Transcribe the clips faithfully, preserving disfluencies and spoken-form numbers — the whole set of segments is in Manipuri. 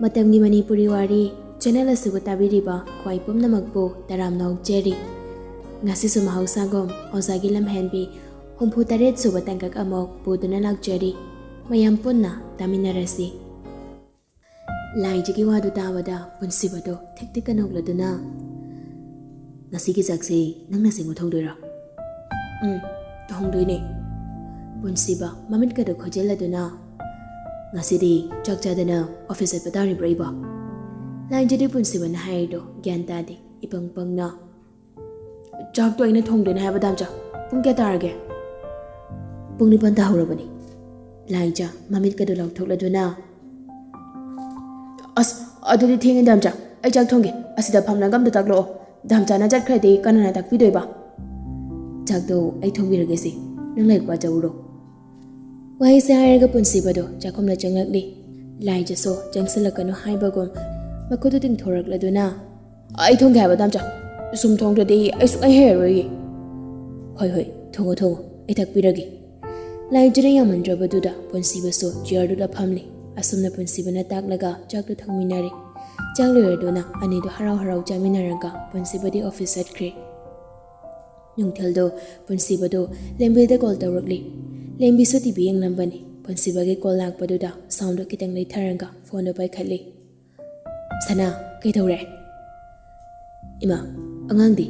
ꯃꯇꯝꯒꯤ ꯃꯅꯤꯄꯨꯔꯤ ꯋꯥꯔꯤ ꯆꯦꯅꯦꯜ ꯑꯁꯤꯕꯨ ꯇꯥꯕꯤꯔꯤꯕ ꯈ꯭ꯋꯥꯏ ꯄꯨꯝꯅꯃꯛꯄꯨ ꯇꯔꯥꯝꯅ ꯑꯣꯛꯆꯔꯤ꯫ ꯉꯁꯤꯁꯨ ꯃꯍꯧꯁꯥꯒꯨꯝ ꯑꯣꯖꯥꯒꯤ ꯂꯝꯍꯦꯟꯕꯤ ꯍꯨꯝꯐꯨ ꯇꯔꯦꯠ ꯁꯨꯕ ꯇꯥꯡꯀꯛ ꯑꯃꯨꯛ ꯄꯨꯗꯨꯅ ꯂꯥꯛꯆꯔꯤ꯫ ꯃꯌꯥꯝ ꯄꯨꯟꯅ ꯇꯥꯃꯤꯟꯅꯔꯁꯤ꯫ ꯂꯥꯏꯖꯒꯤ ꯋꯥꯗꯨ ꯇꯥꯕꯗ ꯄꯨꯟꯁꯤꯕꯗꯣ ꯊꯤꯛ ꯊꯤꯛꯀ ꯅꯣꯛꯂꯗꯨꯅ, "ꯉꯁꯤꯒꯤ ꯆꯥꯛꯁꯤ ꯅꯪꯅ ꯁꯦꯡꯕ ꯊꯣꯡꯗꯣꯏꯔꯣ?" "ꯎꯝ, ꯊꯣꯡꯗꯣꯏꯅꯦ꯫" ꯄꯨꯟꯁꯤꯕ ꯃꯃꯤꯠꯀꯗꯣ ꯈꯣꯏꯖꯤꯜꯂꯗꯨꯅ, "ꯉꯁꯤꯗꯤ ꯆꯥꯛ ꯆꯥꯗꯅ ꯑꯣꯐꯤꯁ ꯆꯠꯄ ꯇꯥꯔꯤꯕ꯭ꯔꯣ ꯑꯩꯕꯣ?" ꯂꯥꯏꯖꯗꯤ ꯄꯨꯟꯁꯤꯕꯅ ꯍꯥꯏꯔꯤꯗꯣ ꯒ꯭ꯌꯥꯟ ꯇꯥꯗꯦ꯫ ꯏꯄꯪ ꯄꯪꯅ, "ꯆꯥꯛꯇꯣ ꯑꯩꯅ ꯊꯣꯡꯗꯣꯏꯅꯦ ꯍꯥꯏꯕ, ꯗꯥꯝꯆꯥ꯫ ꯄꯨꯡ ꯀꯌꯥ ꯇꯥꯔꯒꯦ?" "ꯄꯨꯡ ꯅꯤꯄꯥꯟ ꯇꯥꯍꯧꯔꯕꯅꯤ꯫" ꯂꯥꯏꯖ ꯃꯃꯤꯠꯀꯗꯣ ꯂꯥꯎꯊꯣꯛꯂꯗꯨꯅ, "ꯑꯁ, ꯑꯗꯨꯗꯤ ꯊꯦꯡꯉꯦ, ꯗꯥꯝꯆꯥ꯫ ꯑꯩ ꯆꯥꯛ ꯊꯣꯡꯒꯦ꯫ ꯑꯁꯤꯗ ꯐꯝꯂꯒ ꯑꯝꯇ ꯇꯥꯛꯂꯛꯑꯣ꯫ ꯗꯥꯝꯆꯥꯅ ꯆꯠꯈ꯭ꯔꯗꯤ ꯀꯅꯥꯅ ꯇꯥꯛꯄꯤꯗꯣꯏꯕ?" "ꯆꯥꯛꯇꯣ ꯑꯩ ꯊꯣꯡꯕꯤꯔꯒꯦꯁꯦ꯫ ꯅꯪ ꯂꯥꯏꯔꯤꯛ ꯄꯥꯖꯧꯔꯣ꯫" ꯋꯥꯍꯩꯁꯦ ꯍꯥꯏꯔꯒ ꯄꯨꯟꯁꯤꯕꯗꯣ ꯆꯥꯛꯈꯨꯝꯗ ꯆꯪꯂꯛꯂꯤ꯫ ꯂꯥꯏꯖꯁꯨ ꯆꯪꯁꯤꯜꯂꯛꯀꯅꯨ ꯍꯥꯏꯕꯒꯨꯝ ꯃꯈꯨꯠꯇꯨ ꯇꯤꯡꯊꯣꯔꯛꯂꯗꯨꯅ, "ꯑꯩ ꯊꯣꯡꯒꯦ ꯍꯥꯏꯕ, ꯗꯥꯝꯆꯥ꯫ ꯁꯨꯝ ꯊꯣꯡꯗ꯭ꯔꯗꯤ ꯑꯩ ꯁꯨꯡꯍꯩ ꯍꯩꯔꯔꯣꯏꯌꯦ꯫" "ꯍꯣꯏ, ꯍꯣꯏ, ꯊꯣꯡꯉꯣ, ꯊꯣꯡꯉꯣ꯫ ꯑꯩ ꯇꯥꯛꯄꯤꯔꯒꯦ꯫" ꯂꯥꯏꯖꯅ ꯌꯥꯝꯃꯟꯗ꯭ꯔꯕꯗꯨꯗ ꯄꯨꯟꯁꯤꯕꯁꯨ ꯆꯤꯌꯔꯗꯨꯗ ꯐꯝꯂꯦ꯫ ꯑꯁꯨꯝꯅ ꯄꯨꯟꯁꯤꯕꯅ ꯇꯥꯛꯂꯒ ꯆꯥꯛꯇꯨ ꯊꯣꯡꯃꯤꯟꯅꯔꯦ꯫ ꯆꯥꯛ ꯂꯣꯏꯔꯗꯨꯅ ꯑꯅꯤꯗꯨ ꯍꯔꯥꯎ ꯍꯔꯥꯎ ꯆꯥꯃꯤꯟꯅꯔꯒ ꯄꯨꯟꯁꯤꯕꯗꯤ ꯑꯣꯐꯤꯁ ꯆꯠꯈ꯭ꯔꯦ꯫ ꯅꯨꯡꯊꯤꯜꯗꯣ ꯄꯨꯟꯁꯤꯕꯗꯣ ꯂꯦꯝꯕꯤꯗ ꯀꯣꯜ ꯇꯧꯔꯛꯂꯤ꯫ ꯂꯦꯝꯕꯤꯁꯨ ꯇꯤ ꯚꯤ ꯌꯦꯡꯂꯝꯕꯅꯤ꯫ ꯄꯨꯟꯁꯤꯕꯒꯤ ꯀꯣꯜ ꯂꯥꯛꯄꯗꯨꯗ ꯁꯥꯎꯟꯗꯣ ꯈꯤꯇꯪ ꯂꯩꯊꯔꯒ ꯐꯣꯟꯗꯣ ꯄꯥꯏꯈꯠꯂꯤ꯫ "ꯁꯅꯥ, ꯀꯩꯗꯧꯔꯦ?" "ꯏꯃꯥ, ꯑꯉꯥꯡꯗꯤ?"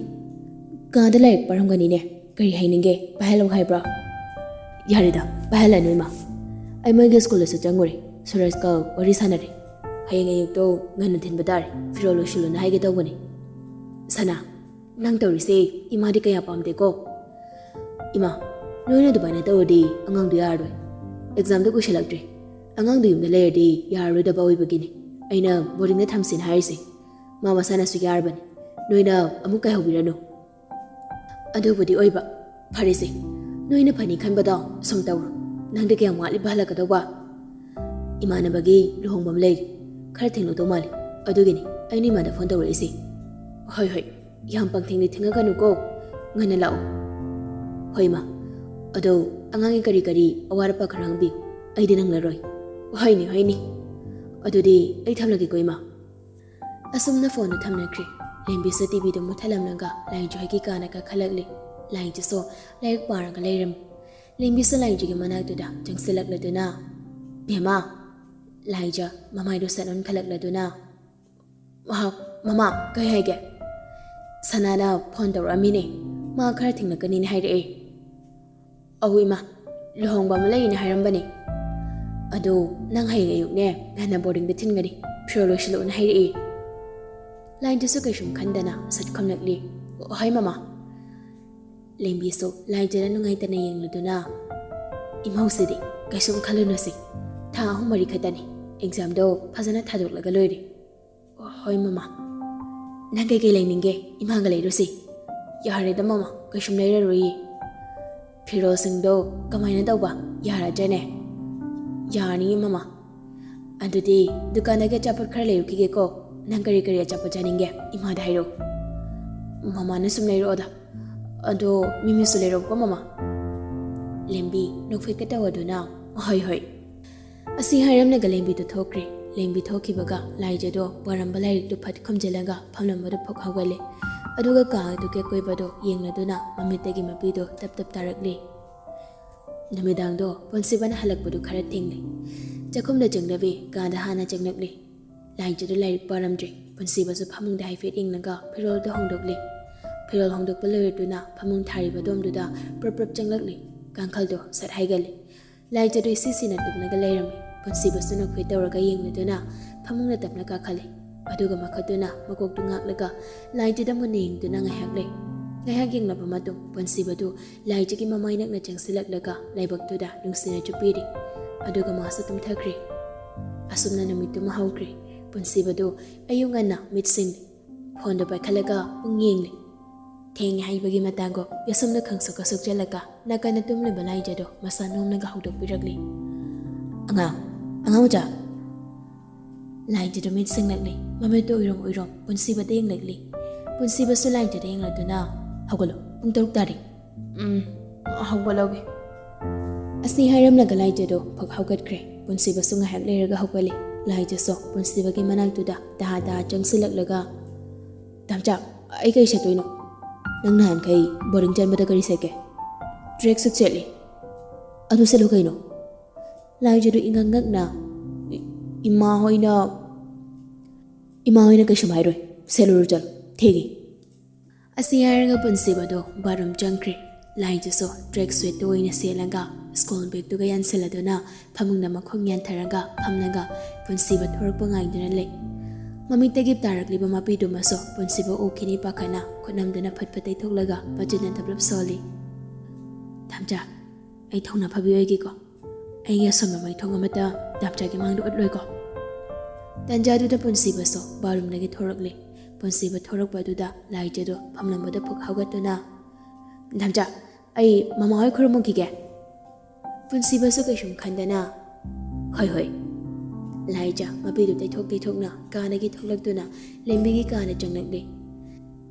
"ꯀꯥꯗ ꯂꯥꯏꯔꯤꯛ ꯄꯥꯔꯝꯒꯅꯤꯅꯦ꯫ ꯀꯔꯤ ꯍꯥꯏꯅꯤꯡꯒꯦ? ꯄꯥꯏꯍꯜꯂꯧ ꯍꯥꯏꯕ꯭ꯔꯣ?" "ꯌꯥꯔꯦꯗ, ꯄꯥꯏꯍꯜꯂꯅꯨ, ꯏꯃꯥ꯫ ꯑꯩ ꯃꯣꯏꯒꯤ ꯁ꯭ꯀꯨꯜꯗꯁꯨ ꯆꯪꯉꯨꯔꯦ꯫ ꯁꯨꯔꯖꯀ ꯋꯥꯔꯤ ꯁꯥꯟꯅꯔꯦ꯫ ꯍꯌꯦꯡ ꯑꯌꯨꯛꯇꯣ ꯉꯟꯅ ꯊꯤꯟꯕ ꯇꯥꯔꯦ꯫ ꯐꯤꯔꯣꯜ ꯂꯣꯏꯁꯤꯜꯂꯨꯅ ꯍꯥꯏꯒꯦ ꯇꯧꯕꯅꯦ꯫" "ꯁꯅꯥ, ꯅꯪ ꯇꯧꯔꯤꯁꯦ ꯏꯃꯥꯗꯤ ꯀꯌꯥ ꯄꯥꯝꯗꯦꯀꯣ꯫" "ꯏꯃꯥ, ꯅꯣꯏꯅ ꯑꯗꯨꯃꯥꯏꯅ ꯇꯧꯔꯗꯤ ꯑꯉꯥꯡꯗꯣ ꯌꯥꯔꯔꯣꯏ꯫ ꯑꯦꯛꯖꯥꯝꯗꯣ ꯀꯨꯏꯁꯜꯂꯛꯇ꯭ꯔꯦ꯫ ꯑꯉꯥꯡꯗꯣ ꯌꯨꯝꯗ ꯂꯩꯔꯗꯤ ꯌꯥꯔꯔꯣꯏꯗꯕ ꯑꯣꯏꯕꯒꯤꯅꯦ ꯑꯩꯅ ꯕꯣꯔꯗꯤꯡꯗ ꯊꯝꯁꯦꯅ ꯍꯥꯏꯔꯤꯁꯦ꯫ ꯃꯥ ꯃꯁꯥꯅꯁꯨ ꯌꯥꯔꯕꯅꯤ꯫ ꯅꯣꯏꯅ ꯑꯃꯨꯛ ꯀꯥꯏꯍꯧꯕꯤꯔꯅꯨ꯫" "ꯑꯗꯨꯕꯨꯗꯤ ꯑꯣꯏꯕ꯫ ꯐꯔꯦꯁꯦ, ꯅꯣꯏꯅ ꯐꯅꯤ ꯈꯟꯕꯗꯣ ꯁꯨꯝ ꯇꯧꯔꯣ꯫ ꯅꯪꯗꯤ ꯀꯌꯥꯝ ꯋꯥꯠꯂꯤꯕ ꯍꯜꯂꯛꯀꯗꯧꯕ?" "ꯏꯃꯥꯟꯅꯕꯒꯤ ꯂꯨꯍꯣꯡꯕ ꯑꯃ ꯂꯩꯔꯤ꯫ ꯈꯔ ꯊꯦꯡꯂꯛꯇꯧ ꯃꯥꯜꯂꯤ꯫ ꯑꯗꯨꯒꯤꯅꯤ ꯑꯩꯅ ꯏꯃꯥꯗ ꯐꯣꯟ ꯇꯧꯔꯛꯏꯁꯦ꯫" "ꯍꯣꯏ, ꯍꯣꯏ, ꯌꯥꯝ ꯄꯪꯊꯦꯡꯗꯤ ꯊꯦꯡꯉꯛꯀꯅꯨꯀꯣ꯫ ꯉꯟꯅ ꯂꯥꯛꯑꯣ꯫" "ꯍꯣꯏ, ꯏꯃꯥ꯫ ꯑꯗꯣ ꯑꯉꯥꯡꯒꯤ ꯀꯔꯤ ꯀꯔꯤ ꯑꯋꯥꯠ ꯑꯄꯥ ꯈꯔ ꯍꯪꯕꯤꯌꯨ꯫ ꯑꯩꯗꯤ ꯅꯪꯂꯔꯣꯏ꯫" "ꯍꯣꯏꯅꯦ, ꯍꯣꯏꯅꯦ꯫ ꯑꯗꯨꯗꯤ ꯑꯩ ꯊꯝꯂꯒꯦꯀꯣ, ꯏꯃꯥ꯫ ꯑꯁꯨꯝꯅ ꯐꯣꯟꯗꯨ ꯊꯝꯅꯈ꯭ꯔꯦ꯫ ꯂꯦꯝꯕꯤꯁꯨ ꯇꯤꯚꯤꯗꯨ ꯃꯨꯠꯊꯠꯂꯝꯂꯒ ꯂꯥꯏꯖ ꯍꯣꯏꯒꯤ ꯀꯥ ꯅꯥꯀꯟ ꯀꯥꯈꯠꯂꯛꯂꯤ꯫ ꯂꯥꯏꯖꯁꯨ ꯂꯥꯏꯔꯤꯛ ꯄꯥꯔꯒ ꯂꯩꯔꯝꯃꯤ꯫ ꯂꯦꯝꯕꯤꯁꯨ ꯂꯥꯏꯖꯒꯤ ꯃꯅꯥꯛꯇꯨꯗ ꯆꯪꯁꯤꯜꯂꯛꯂꯗꯨꯅ, "ꯕꯦꯝꯃ!" ꯂꯥꯏꯖ ꯃꯃꯥꯏꯗꯨ ꯁꯠ ꯑꯣꯟꯈꯠꯂꯛꯂꯗꯨꯅ, "ꯃꯍꯥꯛ, ꯃꯃꯥ, ꯀꯩ ꯍꯥꯏꯒꯦ?" "ꯁꯅꯥꯅ ꯐꯣꯟ ꯇꯧꯔꯛꯑꯝꯃꯤꯅꯦ꯫ ꯃꯥ ꯈꯔ ꯊꯦꯡꯂꯛꯀꯅꯤꯅ ꯍꯥꯏꯔꯛꯑꯦ꯫" "ꯑꯧ ꯏꯃꯥ, ꯂꯨꯍꯣꯡꯕ ꯑꯃ ꯂꯩꯌꯦꯅ ꯍꯥꯏꯔꯝꯕꯅꯦ꯫ ꯑꯗꯣ ꯅꯪ ꯍꯌꯦꯡ ꯑꯌꯨꯛꯅꯦ ꯉꯟꯅ ꯕꯣꯔꯗꯤꯡꯗ ꯊꯤꯟꯒꯅꯤ, ꯐꯤꯔꯣꯜ ꯂꯣꯏꯁꯤꯜꯂꯛꯎꯅ ꯍꯥꯏꯔꯛꯑꯦ꯫" ꯂꯥꯏꯖꯁꯨ ꯀꯩꯁꯨꯝ ꯈꯟꯗꯅ ꯁꯠ ꯈꯨꯝꯂꯛꯂꯤ, "ꯍꯣꯏ ꯃꯃꯥ꯫" ꯂꯦꯝꯕꯤꯁꯨ ꯂꯥꯏꯖꯗ ꯅꯨꯡꯉꯥꯏꯇꯅ ꯌꯦꯡꯂꯗꯨꯅ, "ꯏꯃꯧꯁꯤꯗꯤ ꯀꯩꯁꯨꯝ ꯈꯜꯂꯨꯅꯨꯁꯤ, ꯊꯥ ꯑꯍꯨꯝ ꯃꯔꯤ ꯈꯛꯇꯅꯤ, ꯑꯦꯛꯖꯥꯝꯗꯣ ꯐꯖꯅ ꯊꯥꯗꯣꯛꯂꯒ ꯂꯣꯏꯔꯦ꯫" "ꯍꯣꯏ ꯃꯃꯥ꯫ ꯅꯪ ꯀꯩꯀꯩ ꯂꯩꯅꯤꯡꯒꯦ? ꯏꯃꯥꯒ ꯂꯩꯔꯨꯁꯤ꯫" "ꯌꯥꯔꯦꯗ ꯃꯃꯥ, ꯀꯩꯁꯨꯝ ꯂꯩꯔꯔꯣꯏꯌꯦ꯫" "ꯐꯤꯔꯣꯜꯁꯤꯡꯗꯣ ꯀꯃꯥꯏꯅ ꯇꯧꯕ? ꯌꯥꯔꯗ꯭ꯔꯅꯦ?" "ꯌꯥꯔꯅꯤꯌꯦ ꯃꯃꯥ꯫" "ꯑꯗꯨꯗꯤ ꯗꯨꯀꯥꯟꯗꯒꯤ ꯑꯆꯥꯄꯣꯠ ꯈꯔ ꯂꯩꯔꯨꯈꯤꯒꯦꯀꯣ꯫ ꯅꯪ ꯀꯔꯤ ꯀꯔꯤ ꯑꯆꯥꯄꯣꯠ ꯆꯥꯅꯤꯡꯒꯦ, ꯏꯃꯥꯗ ꯍꯥꯏꯔꯛꯑꯣ꯫" "ꯃꯃꯥꯅ ꯁꯨꯝ ꯂꯩꯔꯛꯑꯣꯗ꯫ ꯑꯗꯣ ꯃꯤꯃꯤꯁꯨ ꯂꯩꯔꯛꯎꯀꯣ ꯃꯃꯥ꯫" ꯂꯦꯝꯕꯤ ꯅꯣꯛꯐꯦꯠꯀ ꯇꯧꯔꯗꯨꯅ, "ꯍꯣꯏ ꯍꯣꯏ꯫" ꯑꯁꯤ ꯍꯥꯏꯔꯝꯂꯒ ꯂꯦꯝꯕꯤꯗꯨ ꯊꯣꯛꯈ꯭ꯔꯦ꯫ ꯂꯦꯝꯕꯤ ꯊꯣꯛꯈꯤꯕꯒ ꯂꯥꯏꯖꯗꯣ ꯄꯥꯔꯝꯕ ꯂꯥꯏꯔꯤꯛꯇꯨ ꯐꯠ ꯈꯨꯝꯖꯤꯜꯂꯒ ꯐꯝꯂꯝꯕꯗꯨ ꯐꯛ ꯍꯧꯒꯠꯂꯦ꯫ ꯑꯗꯨꯒ ꯀꯥ ꯑꯗꯨꯒꯤ ꯑꯀꯣꯏꯕꯗꯣ ꯌꯦꯡꯂꯗꯨꯅ ꯃꯃꯤꯠꯇꯒꯤ ꯃꯄꯤꯗꯣ ꯇꯞ ꯇꯞ ꯇꯥꯔꯛꯂꯦ꯫ ꯅꯨꯃꯤꯗꯥꯡꯗꯣ ꯄꯨꯟꯁꯤꯕꯅ ꯍꯜꯂꯛꯄꯗꯨ ꯈꯔ ꯊꯦꯡꯂꯦ꯫ ꯆꯥꯛꯈꯨꯝꯗ ꯆꯪꯗꯕꯤ ꯀꯥꯗ ꯍꯥꯟꯅ ꯆꯪꯂꯛꯂꯦ꯫ ꯂꯥꯏꯖꯗꯨ ꯂꯥꯏꯔꯤꯛ ꯄꯥꯔꯝꯗ꯭ꯔꯦ꯫ ꯄꯨꯟꯁꯤꯕꯁꯨ ꯐꯃꯨꯡꯗ ꯍꯥꯏꯐꯦꯠ ꯌꯦꯡꯂꯒ ꯐꯤꯔꯣꯜꯗꯨ ꯍꯣꯡꯗꯣꯛꯂꯦ꯫ ꯐꯤꯔꯣꯜ ꯍꯣꯡꯗꯣꯛꯄ ꯂꯣꯏꯔꯗꯨꯅ ꯐꯃꯨꯡ ꯊꯥꯔꯤꯕ ꯑꯗꯣꯝꯗꯨꯗ ꯄ꯭ꯔꯞ ꯄ꯭ꯔꯞ ꯆꯪꯂꯛꯂꯦ꯫ ꯀꯥꯡꯈꯜꯗꯣ ꯁꯠ ꯍꯥꯏꯒꯠꯂꯦ꯫ ꯂꯥꯏꯖꯗꯨ ꯏꯁꯤ ꯁꯤꯅ ꯇꯨꯝꯂꯒ ꯂꯩꯔꯝꯃꯤ꯫ ꯄꯨꯟꯁꯤꯕꯁꯨ ꯅꯣꯛꯐꯦꯠ ꯇꯧꯔꯒ ꯌꯦꯡꯂꯗꯨꯅ ꯐꯃꯨꯡꯗ ꯇꯞꯅ ꯀꯥꯈꯠꯂꯦ꯫ ꯑꯗꯨꯒ ꯃꯈꯨꯠꯇꯨꯅ ꯃꯀꯣꯛꯇꯨ ꯉꯥꯛꯂꯒ ꯂꯥꯏꯖꯗ ꯃꯨꯟꯅ ꯌꯦꯡꯗꯨꯅ ꯉꯥꯏꯍꯥꯛ ꯂꯩ꯫ ꯉꯥꯏꯍꯥꯛ ꯌꯦꯡꯂꯕ ꯃꯇꯨꯡ ꯄꯨꯟꯁꯤꯕꯗꯨ ꯂꯥꯏꯖꯒꯤ ꯃꯃꯥꯏ ꯅꯛꯅ ꯆꯪꯁꯤꯜꯂꯛꯂꯒ ꯂꯥꯏꯕꯛꯇꯨꯗ ꯅꯨꯡꯁꯤꯅ ꯆꯨꯞꯄꯤꯔꯤ꯫ ꯑꯗꯨꯒ ꯃꯥꯁꯨ ꯇꯨꯝꯊꯈ꯭ꯔꯦ꯫ ꯑꯁꯨꯝꯅ ꯅꯨꯃꯤꯠꯇꯨꯃ ꯍꯧꯈ꯭ꯔꯦ꯫ ꯄꯨꯟꯁꯤꯕꯗꯨ ꯑꯌꯨꯛ ꯉꯟꯅ ꯃꯤꯠ ꯁꯤꯡꯂꯤ꯫ ꯐꯣꯟꯗꯨ ꯄꯥꯏꯈꯠꯂꯒ ꯄꯨꯡ ꯌꯦꯡꯂꯤ꯫ ꯊꯦꯡꯉꯦ ꯍꯥꯏꯕꯒꯤ ꯃꯇꯥꯡꯒꯣ ꯌꯥꯁꯨꯝꯅ ꯈꯪꯁꯨ ꯀꯁꯨꯛ ꯆꯠꯂꯒ ꯅꯥꯀꯟꯗ ꯇꯨꯝꯂꯤꯕ ꯂꯥꯏꯖꯗꯣ ꯃꯁꯥ ꯅꯣꯝꯂꯒ ꯍꯧꯗꯣꯛꯄꯤꯔꯛꯂꯤ꯫ "ꯑꯉꯥꯡ, ꯑꯉꯥꯡ ꯃꯆꯥ!" ꯂꯥꯏꯖꯗꯣ ꯃꯤꯠ ꯁꯤꯡꯂꯛꯂꯤ꯫ ꯃꯃꯤꯠꯇꯣ ꯎꯏꯔꯣꯝ ꯎꯏꯔꯣꯝ ꯄꯨꯟꯁꯤꯕꯗ ꯌꯦꯡꯂꯛꯂꯤ꯫ ꯄꯨꯟꯁꯤꯕꯁꯨ ꯂꯥꯏꯖꯗ ꯌꯦꯡꯂꯛꯇꯨꯅ, "ꯍꯧꯒꯠꯂꯣ, ꯄꯨꯡ ꯇꯔꯨꯛ ꯇꯥꯔꯦ꯫" "ꯎꯝ, ꯍꯧꯒꯠꯂꯒꯦ꯫" ꯑꯁꯤ ꯍꯥꯏꯔꯝꯂꯒ ꯂꯥꯏꯖꯗꯣ ꯐꯛ ꯍꯧꯒꯠꯈ꯭ꯔꯦ꯫ ꯄꯨꯟꯁꯤꯕꯁꯨ ꯉꯥꯏꯍꯥꯛ ꯂꯩꯔꯒ ꯍꯧꯒꯠꯂꯤ꯫ ꯂꯥꯏꯖꯁꯨ ꯄꯨꯟꯁꯤꯕꯒꯤ ꯃꯅꯥꯛꯇꯨꯗ ꯇꯍꯥ ꯇꯍꯥ ꯆꯪꯁꯤꯜꯂꯛꯂꯒ, "ꯇꯥꯝꯆꯥ, ꯑꯩ ꯀꯔꯤ ꯁꯦꯠꯇꯣꯏꯅꯣ? ꯅꯪ ꯅꯍꯥꯟꯈꯩ ꯕꯣꯔꯗꯤꯡ ꯆꯟꯕꯗ ꯀꯔꯤ ꯁꯦꯠꯀꯦ?" "ꯇ꯭ꯔꯦꯛ ꯁꯨꯠ ꯁꯦꯠꯂꯤ꯫" "ꯑꯗꯨ ꯁꯦꯠꯂꯨ ꯀꯩꯅꯣ?" ꯂꯥꯏꯖꯗꯨ ꯏꯉꯛ ꯉꯛꯅ, "ꯏ-, ꯏꯃꯥ ꯍꯣꯏꯅ, ꯏꯃꯥ ꯍꯣꯏꯅ ꯀꯩꯁꯨꯝ ꯍꯥꯏꯔꯣꯏ꯫ ꯁꯦꯠꯂꯨꯔꯣ ꯆꯠꯂꯣ, ꯊꯦꯡꯉꯤ꯫" ꯑꯁꯤ ꯍꯥꯏꯔꯒ ꯄꯨꯟꯁꯤꯕꯗꯣ ꯕꯥꯠꯔꯨꯝ ꯆꯪꯈ꯭ꯔꯦ꯫ ꯂꯥꯏꯖꯁꯨ ꯇ꯭ꯔꯦꯛ ꯁꯨꯠꯇꯨ ꯑꯣꯏꯅ ꯁꯦꯠꯂꯒ ꯁ꯭ꯀꯨꯜ ꯕꯦꯒꯇꯨꯒ ꯌꯥꯟꯁꯤꯜꯂꯗꯨꯅ ꯐꯃꯨꯡꯗ ꯃꯈꯣꯡ ꯌꯥꯟꯊꯔꯒ ꯐꯝꯂꯒ ꯄꯨꯟꯁꯤꯕ ꯊꯣꯔꯛꯄ ꯉꯥꯏꯗꯨꯅ ꯂꯩ꯫ ꯃꯃꯤꯠꯇꯒꯤ ꯇꯥꯔꯛꯂꯤꯕ ꯃꯄꯤꯗꯨꯃꯁꯨ ꯄꯨꯟꯁꯤꯕ ꯎꯈꯤꯅꯤ ꯄꯥꯈꯠꯅ ꯈꯨꯠꯅꯝꯗꯨꯅ ꯐꯠ ꯐꯠ ꯇꯩꯊꯣꯛꯂꯒ ꯃꯆꯤꯟꯅ ꯊꯞꯂꯞ ꯁꯣꯜꯂꯤ꯫ "ꯇꯥꯝꯆꯥ, ꯑꯩ ꯊꯧꯅꯥ ꯐꯕꯤ ꯑꯣꯏꯒꯦꯀꯣ꯫ ꯑꯩꯒꯤ ꯑꯁꯣꯟꯕ ꯃꯥꯏꯊꯣꯡ ꯑꯃꯠꯇ ꯇꯥꯝꯆꯥꯒꯤ ꯃꯥꯡꯗ ꯎꯠꯂꯣꯏꯀꯣ꯫" ꯇꯥꯟꯖꯥꯗꯨꯗ ꯄꯨꯟꯁꯤꯕꯁꯨ ꯕꯥꯠꯔꯨꯝꯗꯒꯤ ꯊꯣꯔꯛꯂꯦ꯫ ꯄꯨꯟꯁꯤꯕ ꯊꯣꯔꯛꯄꯗꯨꯗ ꯂꯥꯏꯖꯗꯣ ꯐꯝꯂꯝꯕꯗ ꯐꯨꯛ ꯍꯧꯒꯠꯇꯨꯅ, "ꯇꯥꯝꯆꯥ, ꯑꯩ ꯃꯃꯥ ꯍꯣꯏ ꯈꯨꯔꯨꯝꯃꯨꯈꯤꯒꯦ꯫" ꯄꯨꯟꯁꯤꯕꯁꯨ ꯀꯩꯁꯨꯝ ꯈꯟꯗꯅ, "ꯍꯣꯏ, ꯍꯣꯏ꯫" ꯂꯥꯏꯖ ꯃꯄꯤꯗꯨ ꯇꯩꯊꯣꯛ ꯇꯩꯊꯣꯛꯅ ꯀꯥꯗꯒꯤ ꯊꯣꯛꯂꯛꯇꯨꯅ ꯂꯦꯝꯕꯤꯒꯤ ꯀꯥꯗ ꯆꯪꯂꯛꯂꯦ꯫